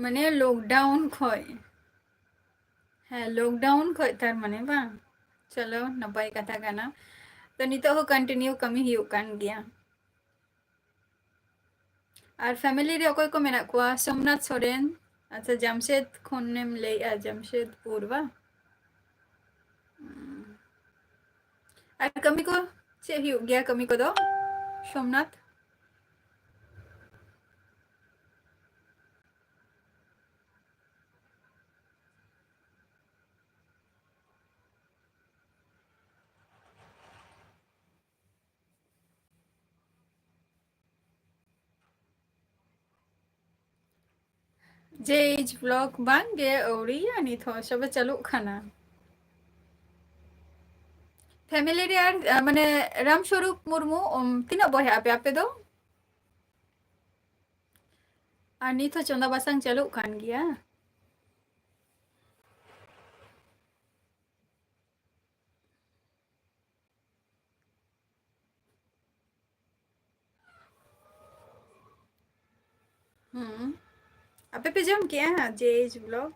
ᱢᱟᱱᱮ lockdown ᱠᱷᱚᱡ᱾ ᱦᱮᱸ, lockdown ᱠᱷᱚᱡ ᱛᱟᱨ ᱢᱟᱱᱮ ᱵᱟᱝ? ᱪᱚᱞᱚ, ᱱᱟᱯᱟᱭ ᱠᱟᱛᱷᱟ ᱠᱟᱱᱟ᱾ ᱛᱚ ᱱᱤᱛᱚᱜ ᱦᱚᱸ continue ᱠᱟᱹᱢᱤ ᱦᱩᱭᱩᱜ ᱠᱟᱱ ᱜᱮᱭᱟ᱾ ᱟᱨ family ᱨᱮ ᱚᱠᱚᱭ ᱠᱚ ᱢᱮᱱᱟᱜ ᱠᱚᱣᱟ? ᱥᱳᱢᱱᱟᱛᱷ ᱥᱚᱨᱮᱱ᱾ ᱟᱪᱪᱷᱟ, ᱡᱟᱢᱥᱮᱫᱽ ᱠᱷᱚᱱᱮᱢ ᱞᱟᱹᱭᱮᱜᱼᱟ, ᱡᱟᱢᱥᱮᱫᱽᱯᱩᱨ ᱵᱟᱝ? ᱟᱨ ᱠᱟᱹᱢᱤ ᱠᱚ ᱪᱮᱫ ᱦᱩᱭᱩᱜ ᱜᱮᱭᱟ, ᱠᱟᱹᱢᱤ ᱠᱚᱫᱚ, ᱥᱳᱢᱱᱟᱛᱷ? ᱡᱮ ᱮᱭᱤᱪ ᱵᱞᱚᱜ ᱵᱟᱝ ᱜᱮ, ᱟᱹᱣᱲᱤᱭᱟ, ᱱᱤᱛ ᱦᱚᱸ ᱥᱚᱵᱮ ᱪᱟᱹᱞᱩᱜ ᱠᱟᱱᱟ᱾ family ᱨᱮ ᱟᱨ, ᱟ, ᱢᱟᱱᱮ, ᱨᱟᱢ ᱥᱚᱨᱩᱯ ᱢᱩᱨᱢᱩ, ᱩᱢ, ᱛᱤᱱᱟᱹᱜ ᱵᱚᱭᱦᱟᱜ ᱟᱯᱮ ᱟᱯᱮ ᱫᱚ? ᱟᱨ ᱱᱤᱛ ᱦᱚᱸ ᱪᱚᱸᱫᱟ ᱵᱟᱥᱟᱝ ᱪᱟᱹᱞᱩᱜ ᱠᱟᱱ ᱜᱮᱭᱟ? ᱦᱩᱸ᱾ ᱟᱯᱮ ᱯᱮ ᱡᱚᱢ ᱠᱮᱜᱼᱟ ᱡᱮ ᱮᱭᱤᱪ ᱵᱞᱚᱜ?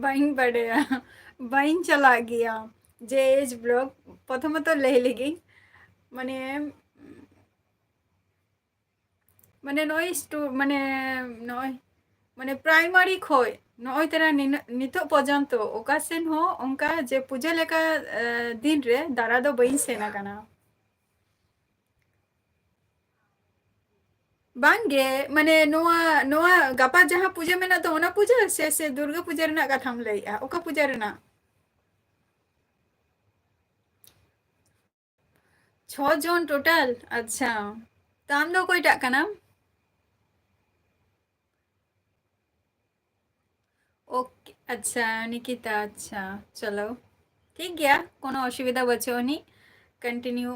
ᱵᱟᱹᱧ ᱵᱟᱰᱟᱭᱟ, ᱵᱟᱹᱧ ᱪᱟᱞᱟᱜ ᱜᱮᱭᱟ ᱡᱮ ᱮᱭᱤᱪ ᱵᱞᱚᱜ᱾ ᱯᱨᱚᱛᱷᱚᱢᱚᱛᱚ ᱞᱟᱹᱭ ᱞᱮᱜᱤᱧ, ᱢᱟᱱᱮ, ᱢᱟᱱᱮ ᱱᱚᱜᱼᱚᱭ ᱥᱴᱩ-, ᱢᱟᱱᱮ ᱱᱚᱜᱼᱚᱭ, ᱢᱟᱱᱮ ᱯᱨᱟᱭᱢᱟᱨᱤ ᱠᱷᱚᱡ ᱱᱚᱜᱼᱚᱭ ᱛᱚᱨᱟ ᱱᱤᱱᱟᱹᱜ, ᱱᱤᱛᱚᱜ ᱯᱚᱨᱡᱚᱱᱛᱚ ᱚᱠᱟ ᱥᱮᱱ ᱦᱚᱸ ᱚᱱᱠᱟ ᱡᱮ ᱯᱩᱡᱟᱹ ᱞᱮᱠᱟ, ᱮ, ᱫᱤᱱ ᱨᱮ ᱫᱟᱬᱟ ᱫᱚ ᱵᱟᱹᱧ ᱥᱮᱱ ᱟᱠᱟᱱᱟ᱾ ᱵᱟᱝ ᱜᱮ, ᱢᱟᱱᱮ ᱱᱚᱣᱟ, ᱱᱚᱣᱟ ᱜᱟᱯᱟ ᱡᱟᱦᱟᱸ ᱯᱩᱡᱟᱹ ᱢᱮᱱᱟᱜ ᱫᱚ, ᱚᱱᱟ ᱯᱩᱡᱟᱹ ᱥᱮ, ᱥᱮ ᱫᱩᱨᱜᱟᱹ ᱯᱩᱡᱟᱹ ᱨᱮᱱᱟᱜ ᱠᱟᱛᱷᱟᱢ ᱞᱟᱹᱭᱮᱜᱼᱟ? ᱚᱠᱟ ᱯᱩᱡᱟᱹ ᱨᱮᱱᱟᱜ? ᱪᱷᱚ ᱡᱚᱱ ᱴᱳᱴᱟᱞ? ᱟᱪᱪᱷᱟ, ᱛᱚ ᱟᱢ ᱫᱚ ᱚᱠᱚᱭᱴᱟᱜ ᱠᱟᱱᱟᱢ? ᱳᱠᱮ, ᱟᱪᱪᱷᱟ, ᱱᱤᱠᱤᱛᱟ, ᱟᱪᱪᱷᱟ, ᱪᱚᱞᱚ, ᱴᱷᱤᱠ ᱜᱮᱭᱟ, ᱠᱳᱱᱳ ᱚᱥᱩᱵᱤᱫᱷᱟ ᱵᱟᱹᱪᱩᱜ ᱟᱹᱱᱤᱡ᱾ ᱠᱚᱱᱴᱤᱱᱤᱭᱩ,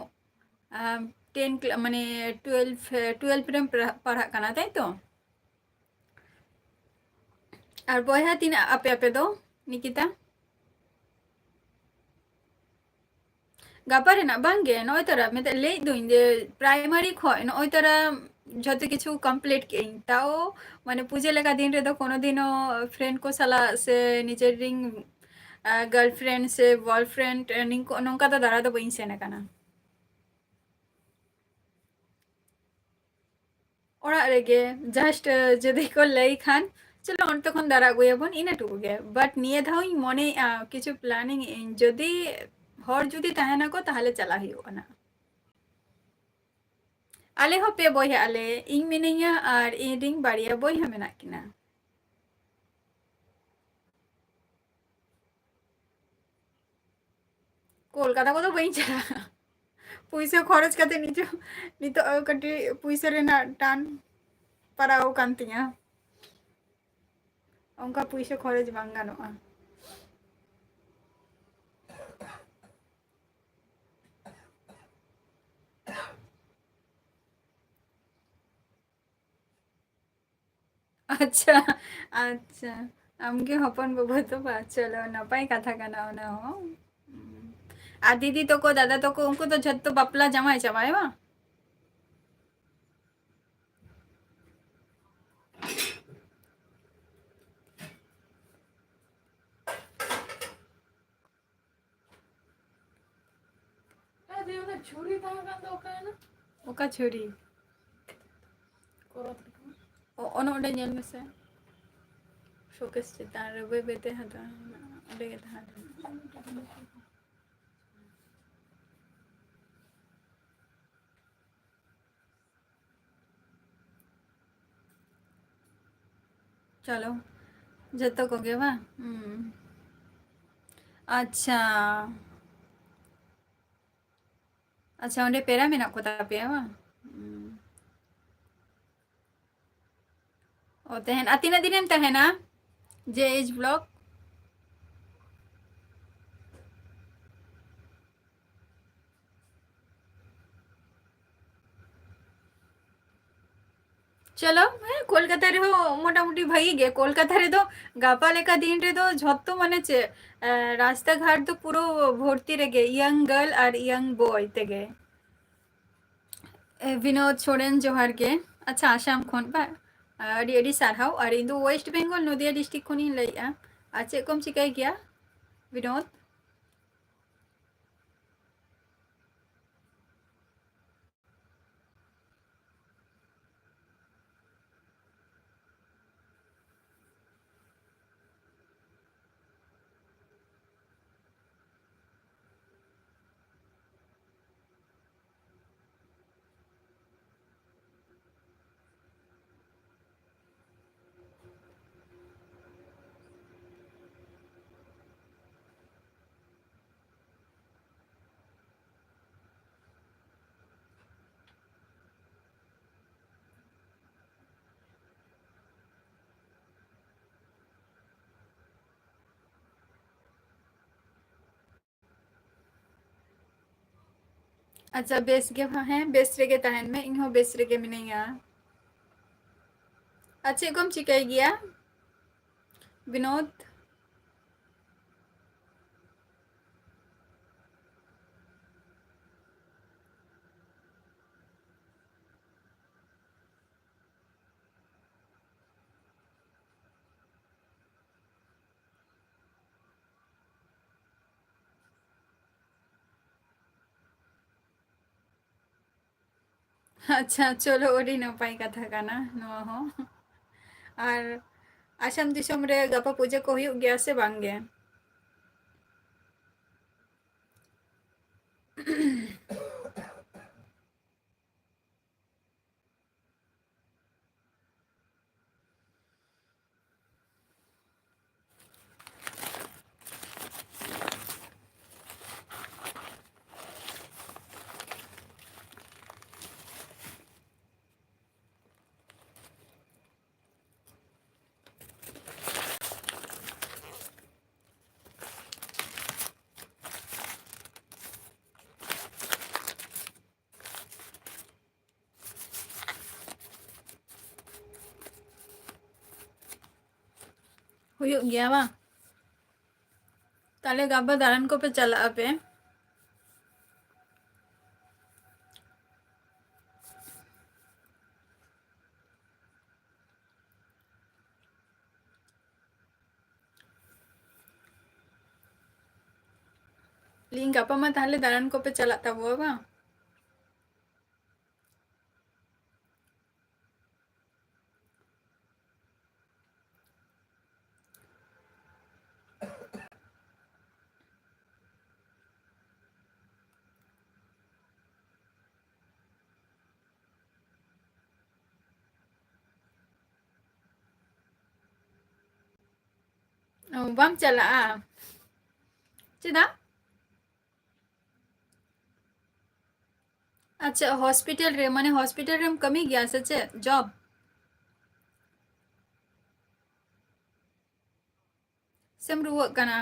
ᱟᱢ, ᱴᱮᱱ ᱠᱞᱟ-, ᱢᱟᱱᱮ, ᱴᱩᱭᱮᱞᱵᱷ, ᱴᱩᱭᱮᱞᱵᱷ ᱨᱮᱢ ᱯᱟᱲᱦᱟᱜ, ᱯᱟᱲᱦᱟᱜ ᱠᱟᱱᱟ, ᱛᱟᱭ ᱛᱚ? ᱟᱨ ᱵᱚᱭᱦᱟ ᱛᱤᱱᱟᱹᱜ ᱟᱯᱮ, ᱟᱯᱮ ᱫᱚ, ᱱᱤᱠᱤᱛᱟ? ᱜᱟᱯᱟ ᱨᱮᱱᱟᱜ ᱵᱟᱝ ᱜᱮ, ᱱᱚᱜᱼᱚᱭ ᱛᱚᱨᱟ ᱢᱮᱛᱟ-, ᱞᱟᱹᱭᱮᱫ ᱫᱩᱧ ᱡᱮ ᱯᱨᱟᱭᱢᱟᱨᱤ ᱠᱷᱚᱡ ᱱᱚᱜᱼᱚᱭ ᱛᱚᱨᱟ ᱡᱷᱚᱛᱚ ᱠᱤᱪᱷᱩ ᱠᱚᱢᱯᱞᱤᱴ ᱠᱮᱜ ᱟᱹᱧ, ᱛᱟᱣ ᱢᱟᱱᱮ ᱯᱩᱡᱟᱹ ᱞᱮᱠᱟ ᱫᱤᱱ ᱨᱮᱫᱚ ᱠᱳᱱᱳ ᱫᱤᱱᱚ ᱯᱷᱨᱮᱱᱰ ᱠᱚ ᱥᱟᱞᱟᱜ ᱥᱮ ᱱᱤᱡᱮᱨ ᱨᱤᱱ, ᱟ, ᱜᱟᱨᱞᱯᱷᱨᱮᱱᱰ ᱥᱮ ᱵᱚᱭᱯᱷᱨᱮᱱᱰ, ᱮ, ᱱᱤᱝᱠᱟᱹ, ᱱᱚᱝᱠᱟ ᱫᱚ ᱫᱟᱬᱟ ᱫᱚ ᱵᱟᱹᱧ ᱥᱮᱱ ᱟᱠᱟᱱᱟ᱾ ᱚᱲᱟᱜ ᱨᱮᱜᱮ just, ᱮ, ᱡᱩᱫᱤ ᱠᱚ ᱞᱟᱹᱭ ᱠᱷᱟᱱ, "ᱪᱚᱞᱚ ᱚᱱᱛᱮ ᱠᱷᱚᱱ ᱫᱟᱨᱟ ᱟᱹᱜᱩᱭᱟᱵᱚᱱ", ᱤᱱᱟᱹ ᱴᱩᱠᱩ ᱜᱮ᱾ But ᱱᱤᱭᱟᱹ ᱫᱷᱟᱣ ᱤᱧ ᱢᱚᱱᱮᱭᱮᱫᱼᱟ, ᱠᱤᱪᱷᱩ ᱯᱞᱟᱱᱤᱝ ᱮᱫ ᱟᱹᱧ, ᱡᱩᱫᱤ ᱦᱚᱲ ᱡᱩᱫᱤ ᱛᱟᱦᱮᱱᱟᱠᱚ, ᱛᱟᱦᱚᱞᱮ ᱪᱟᱞᱟᱜ ᱦᱩᱭᱩᱜᱼᱟ ᱱᱟᱜ᱾ ᱟᱞᱮ ᱦᱚᱸ ᱯᱮ ᱵᱚᱭᱦᱟᱜ ᱟᱞᱮ, ᱤᱧ ᱢᱤᱱᱟᱹᱧᱟ ᱟᱨ ᱤᱧ ᱨᱤᱱ ᱵᱟᱨᱭᱟ ᱵᱚᱭᱦᱟ ᱢᱮᱱᱟᱜ ᱠᱤᱱᱟ᱾ ᱠᱳᱞᱠᱟᱛᱟ ᱠᱚᱫᱚ ᱵᱟᱹᱧ ᱪᱟᱞᱟᱜᱼᱟ᱾ ᱯᱩᱭᱥᱟᱹ ᱠᱷᱚᱨᱚᱪ ᱠᱟᱛᱮ ᱱᱤᱡᱮ, ᱱᱤᱛᱚᱜ ᱠᱟᱹᱴᱤᱡ ᱯᱩᱭᱥᱟᱹ ᱨᱮᱱᱟᱜ ᱴᱟᱱ ᱯᱟᱲᱟᱣ ᱟᱠᱟᱱ ᱛᱤᱧᱟᱹ᱾ ᱚᱱᱠᱟ ᱯᱩᱭᱥᱟᱹ ᱠᱷᱚᱨᱚᱪ ᱵᱟᱝ ᱜᱟᱱᱚᱜᱼᱟ᱾ ᱟᱪᱪᱷᱟ, ᱟᱪᱪᱷᱟ, ᱟᱢᱜᱮ ᱦᱚᱯᱚᱱ ᱵᱟᱹᱵᱩ ᱛᱚ ᱵᱟ? ᱪᱚᱞᱚ, ᱱᱟᱯᱟᱭ ᱠᱟᱛᱷᱟ ᱠᱟᱱᱟ ᱚᱱᱟ ᱦᱚᱸ᱾ ᱦᱩᱸ᱾ ᱟᱨ ᱫᱤᱫᱤ ᱛᱟᱠᱚ, ᱫᱟᱫᱟ ᱛᱟᱠᱚ, ᱩᱱᱠᱩ ᱫᱚ ᱡᱷᱚᱛᱚ ᱵᱟᱯᱞᱟ ᱡᱟᱶᱟᱭ ᱪᱟᱵᱟᱭ ᱵᱟᱝ? ᱟᱨ ᱫᱤᱭᱮ ᱚᱱᱟ ᱪᱷᱩᱨᱤ ᱛᱟᱦᱮᱸ ᱠᱟᱱ ᱫᱚ ᱚᱠᱟᱭᱮᱱᱟ? ᱚᱠᱟ ᱪᱷᱩᱨᱤ? ᱠᱚᱨᱚᱛ ᱨᱮ᱾ ᱚ, ᱚᱱᱮ ᱚᱸᱰᱮ ᱧᱮᱞ ᱢᱮᱥᱮ᱾ ᱥᱳᱠᱮᱥ ᱪᱮᱛᱟᱱ ᱨᱮ ᱵᱟᱹᱭ ᱵᱟᱹᱭ ᱛᱮ ᱦᱟᱛᱟᱣ ᱢᱮ᱾ ᱚᱸᱰᱮ ᱜᱮ ᱛᱟᱦᱮᱸ ᱞᱮᱱᱟ᱾ ᱪᱚᱞᱚ, ᱡᱚᱛᱚ ᱠᱚᱜᱮ ᱵᱟᱝ? ᱦᱩᱸ᱾ ᱟᱪᱪᱷᱟ᱾ ᱟᱪᱪᱷᱟ, ᱚᱸᱰᱮ ᱯᱮᱲᱟ ᱢᱮᱱᱟᱜ ᱠᱚ ᱛᱟᱯᱮᱭᱟ ᱵᱟᱝ? ᱦᱩᱸ᱾ ᱚ, ᱛᱟᱦᱮᱱ, ᱟᱨ ᱛᱤᱱᱟᱹᱜ ᱫᱤᱱᱮᱢ ᱛᱟᱦᱮᱱᱟ? ᱡᱮ ᱮᱭᱤᱪ ᱵᱞᱚᱠ? ᱪᱚᱞᱚ, ᱦᱮᱸ, ᱠᱳᱞᱠᱟᱛᱟ ᱨᱮᱦᱚᱸ ᱢᱚᱴᱟᱢᱩᱴᱤ ᱵᱷᱟᱜᱤ ᱜᱮ᱾ ᱠᱳᱞᱠᱟᱛᱟ ᱨᱮᱫᱚ ᱜᱟᱯᱟ ᱞᱮᱠᱟ ᱫᱤᱱ ᱨᱮᱫᱚ ᱡᱷᱚᱛᱚ, ᱢᱟᱱᱮ ᱪᱮᱫ, ᱮ, ᱨᱟᱥᱛᱟ ᱜᱷᱟᱴ ᱫᱚ ᱯᱩᱨᱟᱹ ᱵᱷᱚᱨᱛᱤ ᱨᱮᱜᱮ young girl ᱟᱨ young boy ᱛᱮᱜᱮ᱾ ᱮ, ᱵᱤᱱᱳᱫ ᱥᱚᱨᱮᱱ, ᱡᱚᱦᱟᱨ ᱜᱮ᱾ ᱟᱪᱪᱷᱟ, ᱟᱥᱟᱢ ᱠᱷᱚᱱ ᱵᱟ? ᱟᱹᱰᱤ ᱟᱹᱰᱤ ᱥᱟᱨᱦᱟᱣ᱾ ᱟᱨ ᱤᱧ ᱫᱚ West Bengal, ᱱᱚᱫᱤᱭᱟ district ᱠᱷᱚᱱᱤᱧ ᱞᱟᱹᱭᱮᱫᱼᱟ᱾ ᱟᱨ ᱪᱮᱫ ᱠᱚᱢ ᱪᱤᱠᱟᱹᱭ ᱜᱮᱭᱟ, ᱵᱤᱱᱳᱫ? ᱟᱪᱪᱷᱟ, ᱵᱮᱥ ᱜᱮ, ᱦᱮᱸ, ᱵᱮᱥ ᱨᱮᱜᱮ ᱛᱟᱦᱮᱱ ᱢᱮ, ᱤᱧ ᱦᱚᱸ ᱵᱮᱥ ᱨᱮᱜᱮ ᱢᱤᱱᱟᱹᱧᱟ᱾ ᱟᱨ ᱪᱮᱫ ᱠᱚᱢ ᱪᱤᱠᱟᱹᱭ ᱜᱮᱭᱟ, ᱵᱤᱱᱳᱫ? ᱟᱪᱪᱷᱟ, ᱪᱚᱞᱚ, ᱟᱹᱰᱤ ᱱᱟᱯᱟᱭ ᱠᱟᱛᱷᱟ ᱠᱟᱱᱟ ᱱᱚᱣᱟ ᱦᱚᱸ᱾ ᱟᱨ ᱟᱥᱟᱢ ᱫᱤᱥᱚᱢ ᱨᱮ ᱜᱟᱯᱟ ᱯᱩᱡᱟᱹ ᱠᱚ ᱦᱩᱭᱩᱜ ᱜᱮᱭᱟ ᱥᱮ ᱵᱟᱝ ᱜᱮ? ᱦᱩᱭᱩᱜ ᱜᱮᱭᱟ ᱵᱟᱝ? ᱛᱟᱦᱞᱮ ᱜᱟᱯᱟ ᱫᱟᱬᱟᱱ ᱠᱚᱯᱮ ᱪᱟᱞᱟᱜ ᱟᱯᱮ? ᱞᱟᱹᱭᱟᱹᱧ, ᱜᱟᱯᱟ ᱢᱟ ᱛᱟᱦᱞᱮ ᱫᱟᱬᱟᱱ ᱠᱚᱯᱮ ᱪᱟᱞᱟᱜ ᱛᱟᱵᱚᱣᱟ ᱵᱟᱝ? ᱚ, ᱵᱟᱢ ᱪᱟᱞᱟᱜᱼᱟ? ᱪᱮᱫᱟᱜ? ᱟᱪᱪᱷᱟ, ᱦᱚᱥᱯᱤᱴᱟᱞ ᱨᱮ, ᱢᱟᱱᱮ ᱦᱚᱥᱯᱤᱴᱟᱞ ᱨᱮᱢ ᱠᱟᱹᱢᱤ ᱜᱮᱭᱟ ᱥᱮ ᱪᱮᱫ? ᱡᱚᱵ? ᱥᱮᱢ ᱨᱩᱣᱟᱹᱜ ᱠᱟᱱᱟ?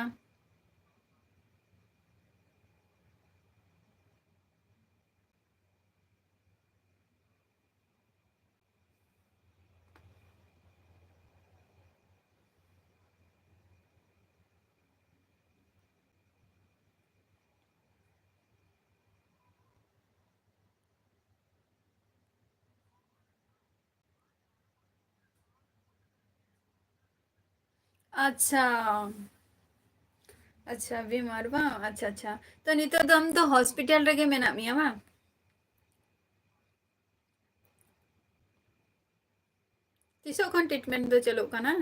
ᱟᱪᱪᱷᱟ᱾ ᱟᱪᱪᱷᱟ, ᱵᱤᱢᱟᱨ ᱵᱟᱝ? ᱟᱪᱪᱷᱟ, ᱟᱪᱪᱷᱟ᱾ ᱛᱚ, ᱱᱤᱛᱚᱜ ᱫᱚ ᱟᱢ ᱫᱚ ᱦᱚᱥᱯᱤᱴᱟᱞ ᱨᱮᱜᱮ ᱢᱮᱱᱟᱜ ᱢᱮᱭᱟ ᱵᱟᱝ? ᱛᱤᱥᱚᱜ ᱠᱷᱚᱱ ᱴᱨᱤᱴᱢᱮᱱᱴ ᱫᱚ ᱪᱟᱹᱞᱩᱜ ᱠᱟᱱᱟ?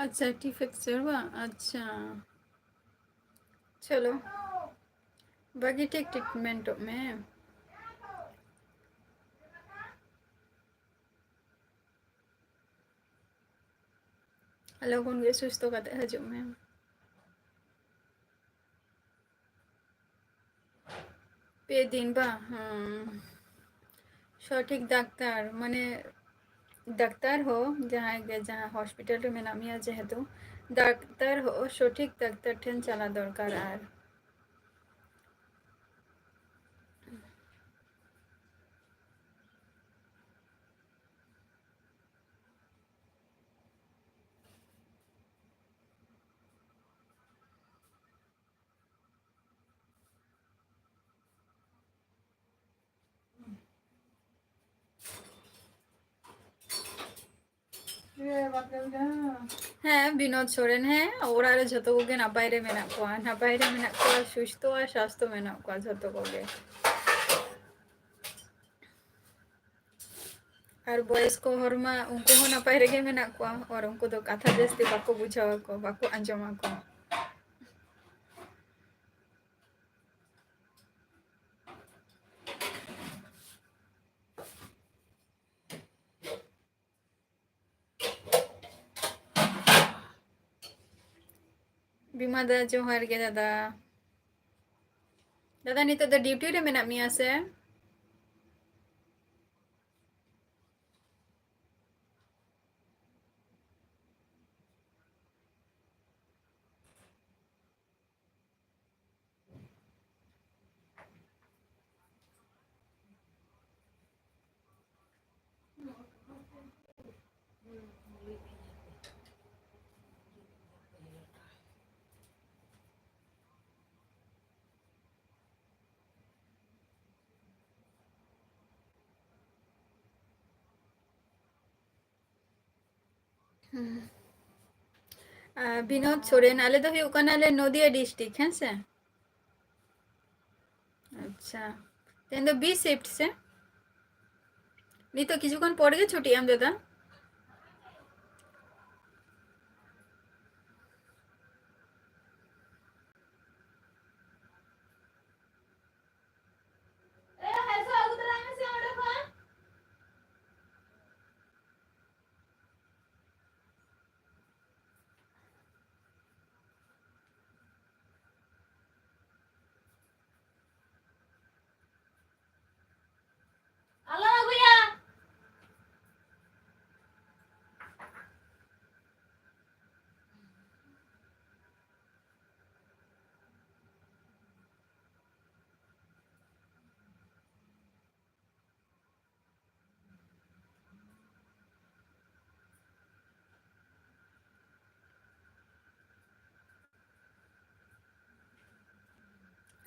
ᱟᱪᱪᱷᱟ, ᱴᱤ ᱯᱷᱨᱮᱠᱪᱟᱨ ᱵᱟᱝ? ᱟᱪᱪᱷᱟ, ᱪᱚᱞᱚ, ᱵᱷᱟᱹᱜᱤ ᱴᱷᱤᱠ ᱴᱨᱤᱴᱢᱮᱱᱴᱚᱜ ᱢᱮ᱾ ᱞᱚᱜᱚᱱ ᱜᱮ ᱥᱩᱥᱛᱷᱚ ᱠᱟᱛᱮ ᱦᱤᱡᱩᱜ ᱢᱮ᱾ ᱯᱮ ᱫᱤᱱ ᱵᱟ? ᱦᱩᱸ᱾ ᱥᱚᱴᱷᱤᱠ ᱰᱟᱠᱛᱟᱨ, ᱢᱟᱱᱮ, ᱰᱟᱠᱛᱟᱨ ᱦᱚᱸ, ᱡᱟᱦᱟᱸᱭ ᱜᱮ, ᱡᱟᱦᱟᱸ ᱦᱚᱥᱯᱤᱴᱟᱞ ᱨᱮ ᱢᱮᱱᱟᱜ ᱢᱮᱭᱟ ᱡᱮᱦᱮᱛᱩ, ᱰᱟᱠᱛᱟᱨ ᱦᱚᱸ ᱥᱚᱴᱷᱤᱠ ᱰᱟᱠᱛᱟᱨ ᱴᱷᱮᱱ ᱪᱟᱞᱟᱣ ᱫᱚᱨᱠᱟᱨ᱾ ᱟᱨ ᱦᱮᱸ, ᱵᱤᱱᱳᱫ ᱥᱚᱨᱮᱱ, ᱦᱮᱸ, ᱚᱲᱟᱜ ᱨᱮ ᱡᱷᱚᱛᱚ ᱠᱚᱜᱮ ᱱᱟᱯᱟᱭ ᱨᱮ ᱢᱮᱱᱟᱜ ᱠᱚᱣᱟ, ᱱᱟᱯᱟᱭ ᱨᱮ ᱢᱮᱱᱟᱜ ᱠᱚᱣᱟ, ᱥᱩᱥᱛᱷᱚ ᱟᱨ ᱥᱟᱥᱛᱷᱚ ᱢᱮᱱᱟᱜ ᱠᱚᱣᱟ ᱡᱷᱚᱛᱚ ᱠᱚᱜᱮ᱾ ᱟᱨ ᱵᱚᱭᱮᱥᱠᱚ ᱦᱚᱲ ᱢᱟ ᱩᱱᱠᱩ ᱦᱚᱸ ᱱᱟᱯᱟᱭ ᱨᱮᱜᱮ ᱢᱮᱱᱟᱜ ᱠᱚᱣᱟ, ᱟᱨ ᱩᱱᱠᱩ ᱫᱚ ᱠᱟᱛᱷᱟ ᱡᱟᱹᱥᱛᱤ ᱵᱟᱠᱚ ᱵᱩᱡᱷᱟᱹᱣ ᱟᱠᱚ, ᱵᱟᱠᱚ ᱟᱸᱡᱚᱢ ᱟᱠᱚ᱾ ᱵᱤᱢᱟ ᱫᱟ, ᱡᱚᱦᱟᱨ ᱜᱮ ᱫᱟᱫᱟ᱾ ᱫᱟᱫᱟ, ᱱᱤᱛᱚᱜ ᱫᱚ ᱰᱤᱭᱩᱴᱤ ᱨᱮ ᱢᱮᱱᱟᱜ ᱢᱮᱭᱟ ᱥᱮ? ᱦᱩᱸ᱾ ᱟᱨ ᱵᱤᱱᱳᱫ ᱥᱚᱨᱮᱱ, ᱟᱞᱮ ᱫᱚ ᱦᱩᱭᱩᱜ ᱠᱟᱱᱟᱞᱮ ᱱᱚᱫᱤᱭᱟ district, ᱦᱮᱸ ᱥᱮ? ᱟᱪᱪᱷᱟ, ᱛᱮᱦᱮᱧ ᱫᱚ B shift ᱥᱮ? ᱱᱤᱛᱚᱜ ᱠᱤᱪᱷᱩ ᱠᱷᱚᱱ ᱯᱚᱨ ᱜᱮ ᱪᱷᱩᱴᱤᱜ ᱟᱢ ᱫᱟᱫᱟ? ᱟᱞᱚᱢ ᱟᱹᱜᱩᱭᱟ᱾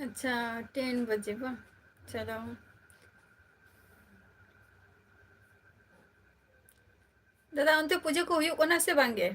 ᱟᱪᱪᱷᱟ, ten ᱵᱟᱡᱮ ᱵᱟᱝ? ᱪᱚᱞᱚ᱾ ᱫᱟᱫᱟ, ᱚᱱᱛᱮ ᱯᱩᱡᱟᱹ ᱠᱚ ᱦᱩᱭᱩᱜ ᱠᱟᱱᱟ ᱥᱮ ᱵᱟᱝ ᱜᱮ?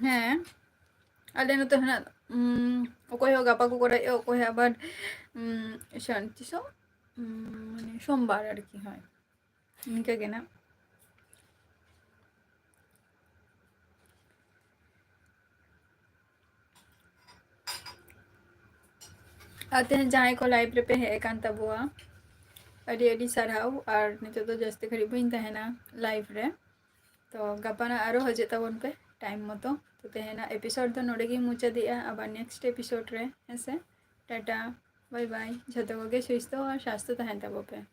ᱦᱮᱸ, ᱟᱞᱮ ᱱᱚᱛᱮ ᱦᱚᱸ ᱱᱟᱜ, ᱩᱢ, ᱚᱠᱚᱭ ᱦᱚᱸ ᱜᱟᱯᱟ ᱠᱚ ᱠᱚᱨᱟᱣᱮᱫᱼᱟ, ᱚᱠᱚᱭ ᱦᱚᱸ ᱟᱵᱟᱨ, ᱩᱢ, ᱥᱚᱱ-, ᱛᱤᱥᱚᱜ? ᱩᱢ, ᱢᱟᱱᱮ ᱥᱳᱢᱵᱟᱨ ᱟᱨᱠᱤ, ᱦᱳᱭ, ᱤᱱᱠᱟᱹ ᱜᱮ ᱱᱟᱜ᱾ ᱟᱨ ᱛᱮᱦᱮᱧ ᱡᱟᱦᱟᱸᱭ ᱠᱚ live ᱨᱮᱯᱮ ᱦᱮᱡ ᱟᱠᱟᱱ ᱛᱟᱵᱚᱣᱟ, ᱟᱹᱰᱤ ᱟᱹᱰᱤ ᱥᱟᱨᱦᱟᱣ᱾ ᱟᱨ ᱱᱤᱛᱚᱜ ᱫᱚ ᱡᱟᱹᱥᱛᱤ ᱜᱷᱟᱹᱲᱤᱡ ᱵᱟᱹᱧ ᱛᱟᱦᱮᱱᱟ ᱞᱟᱭᱤᱵᱷ ᱨᱮ, ᱛᱚ ᱜᱟᱯᱟ ᱱᱟᱜ ᱟᱨᱚ ᱦᱤᱡᱩᱜ ᱛᱟᱵᱚᱱ ᱯᱮ ᱴᱟᱭᱤᱢ ᱢᱚᱛᱚ᱾ ᱛᱚ ᱛᱮᱦᱮᱧᱟᱜ ᱮᱯᱤᱥᱳᱰ ᱫᱚ ᱱᱚᱰᱮ ᱜᱤᱧ ᱢᱩᱪᱟᱹᱫᱮᱜᱼᱟ, ᱟᱵᱟᱨ ᱱᱮᱠᱥᱴ ᱮᱯᱤᱥᱳᱰ ᱨᱮ, ᱦᱮᱸ ᱥᱮ? ᱴᱟᱴᱟ, ᱵᱟᱭ ᱵᱟᱭ, ᱡᱷᱚᱛᱚ ᱠᱚᱜᱮ ᱥᱩᱥᱛᱷᱚ ᱟᱨ ᱥᱟᱥᱛᱷᱚ ᱛᱟᱦᱮᱱ ᱛᱟᱵᱚ ᱯᱮ᱾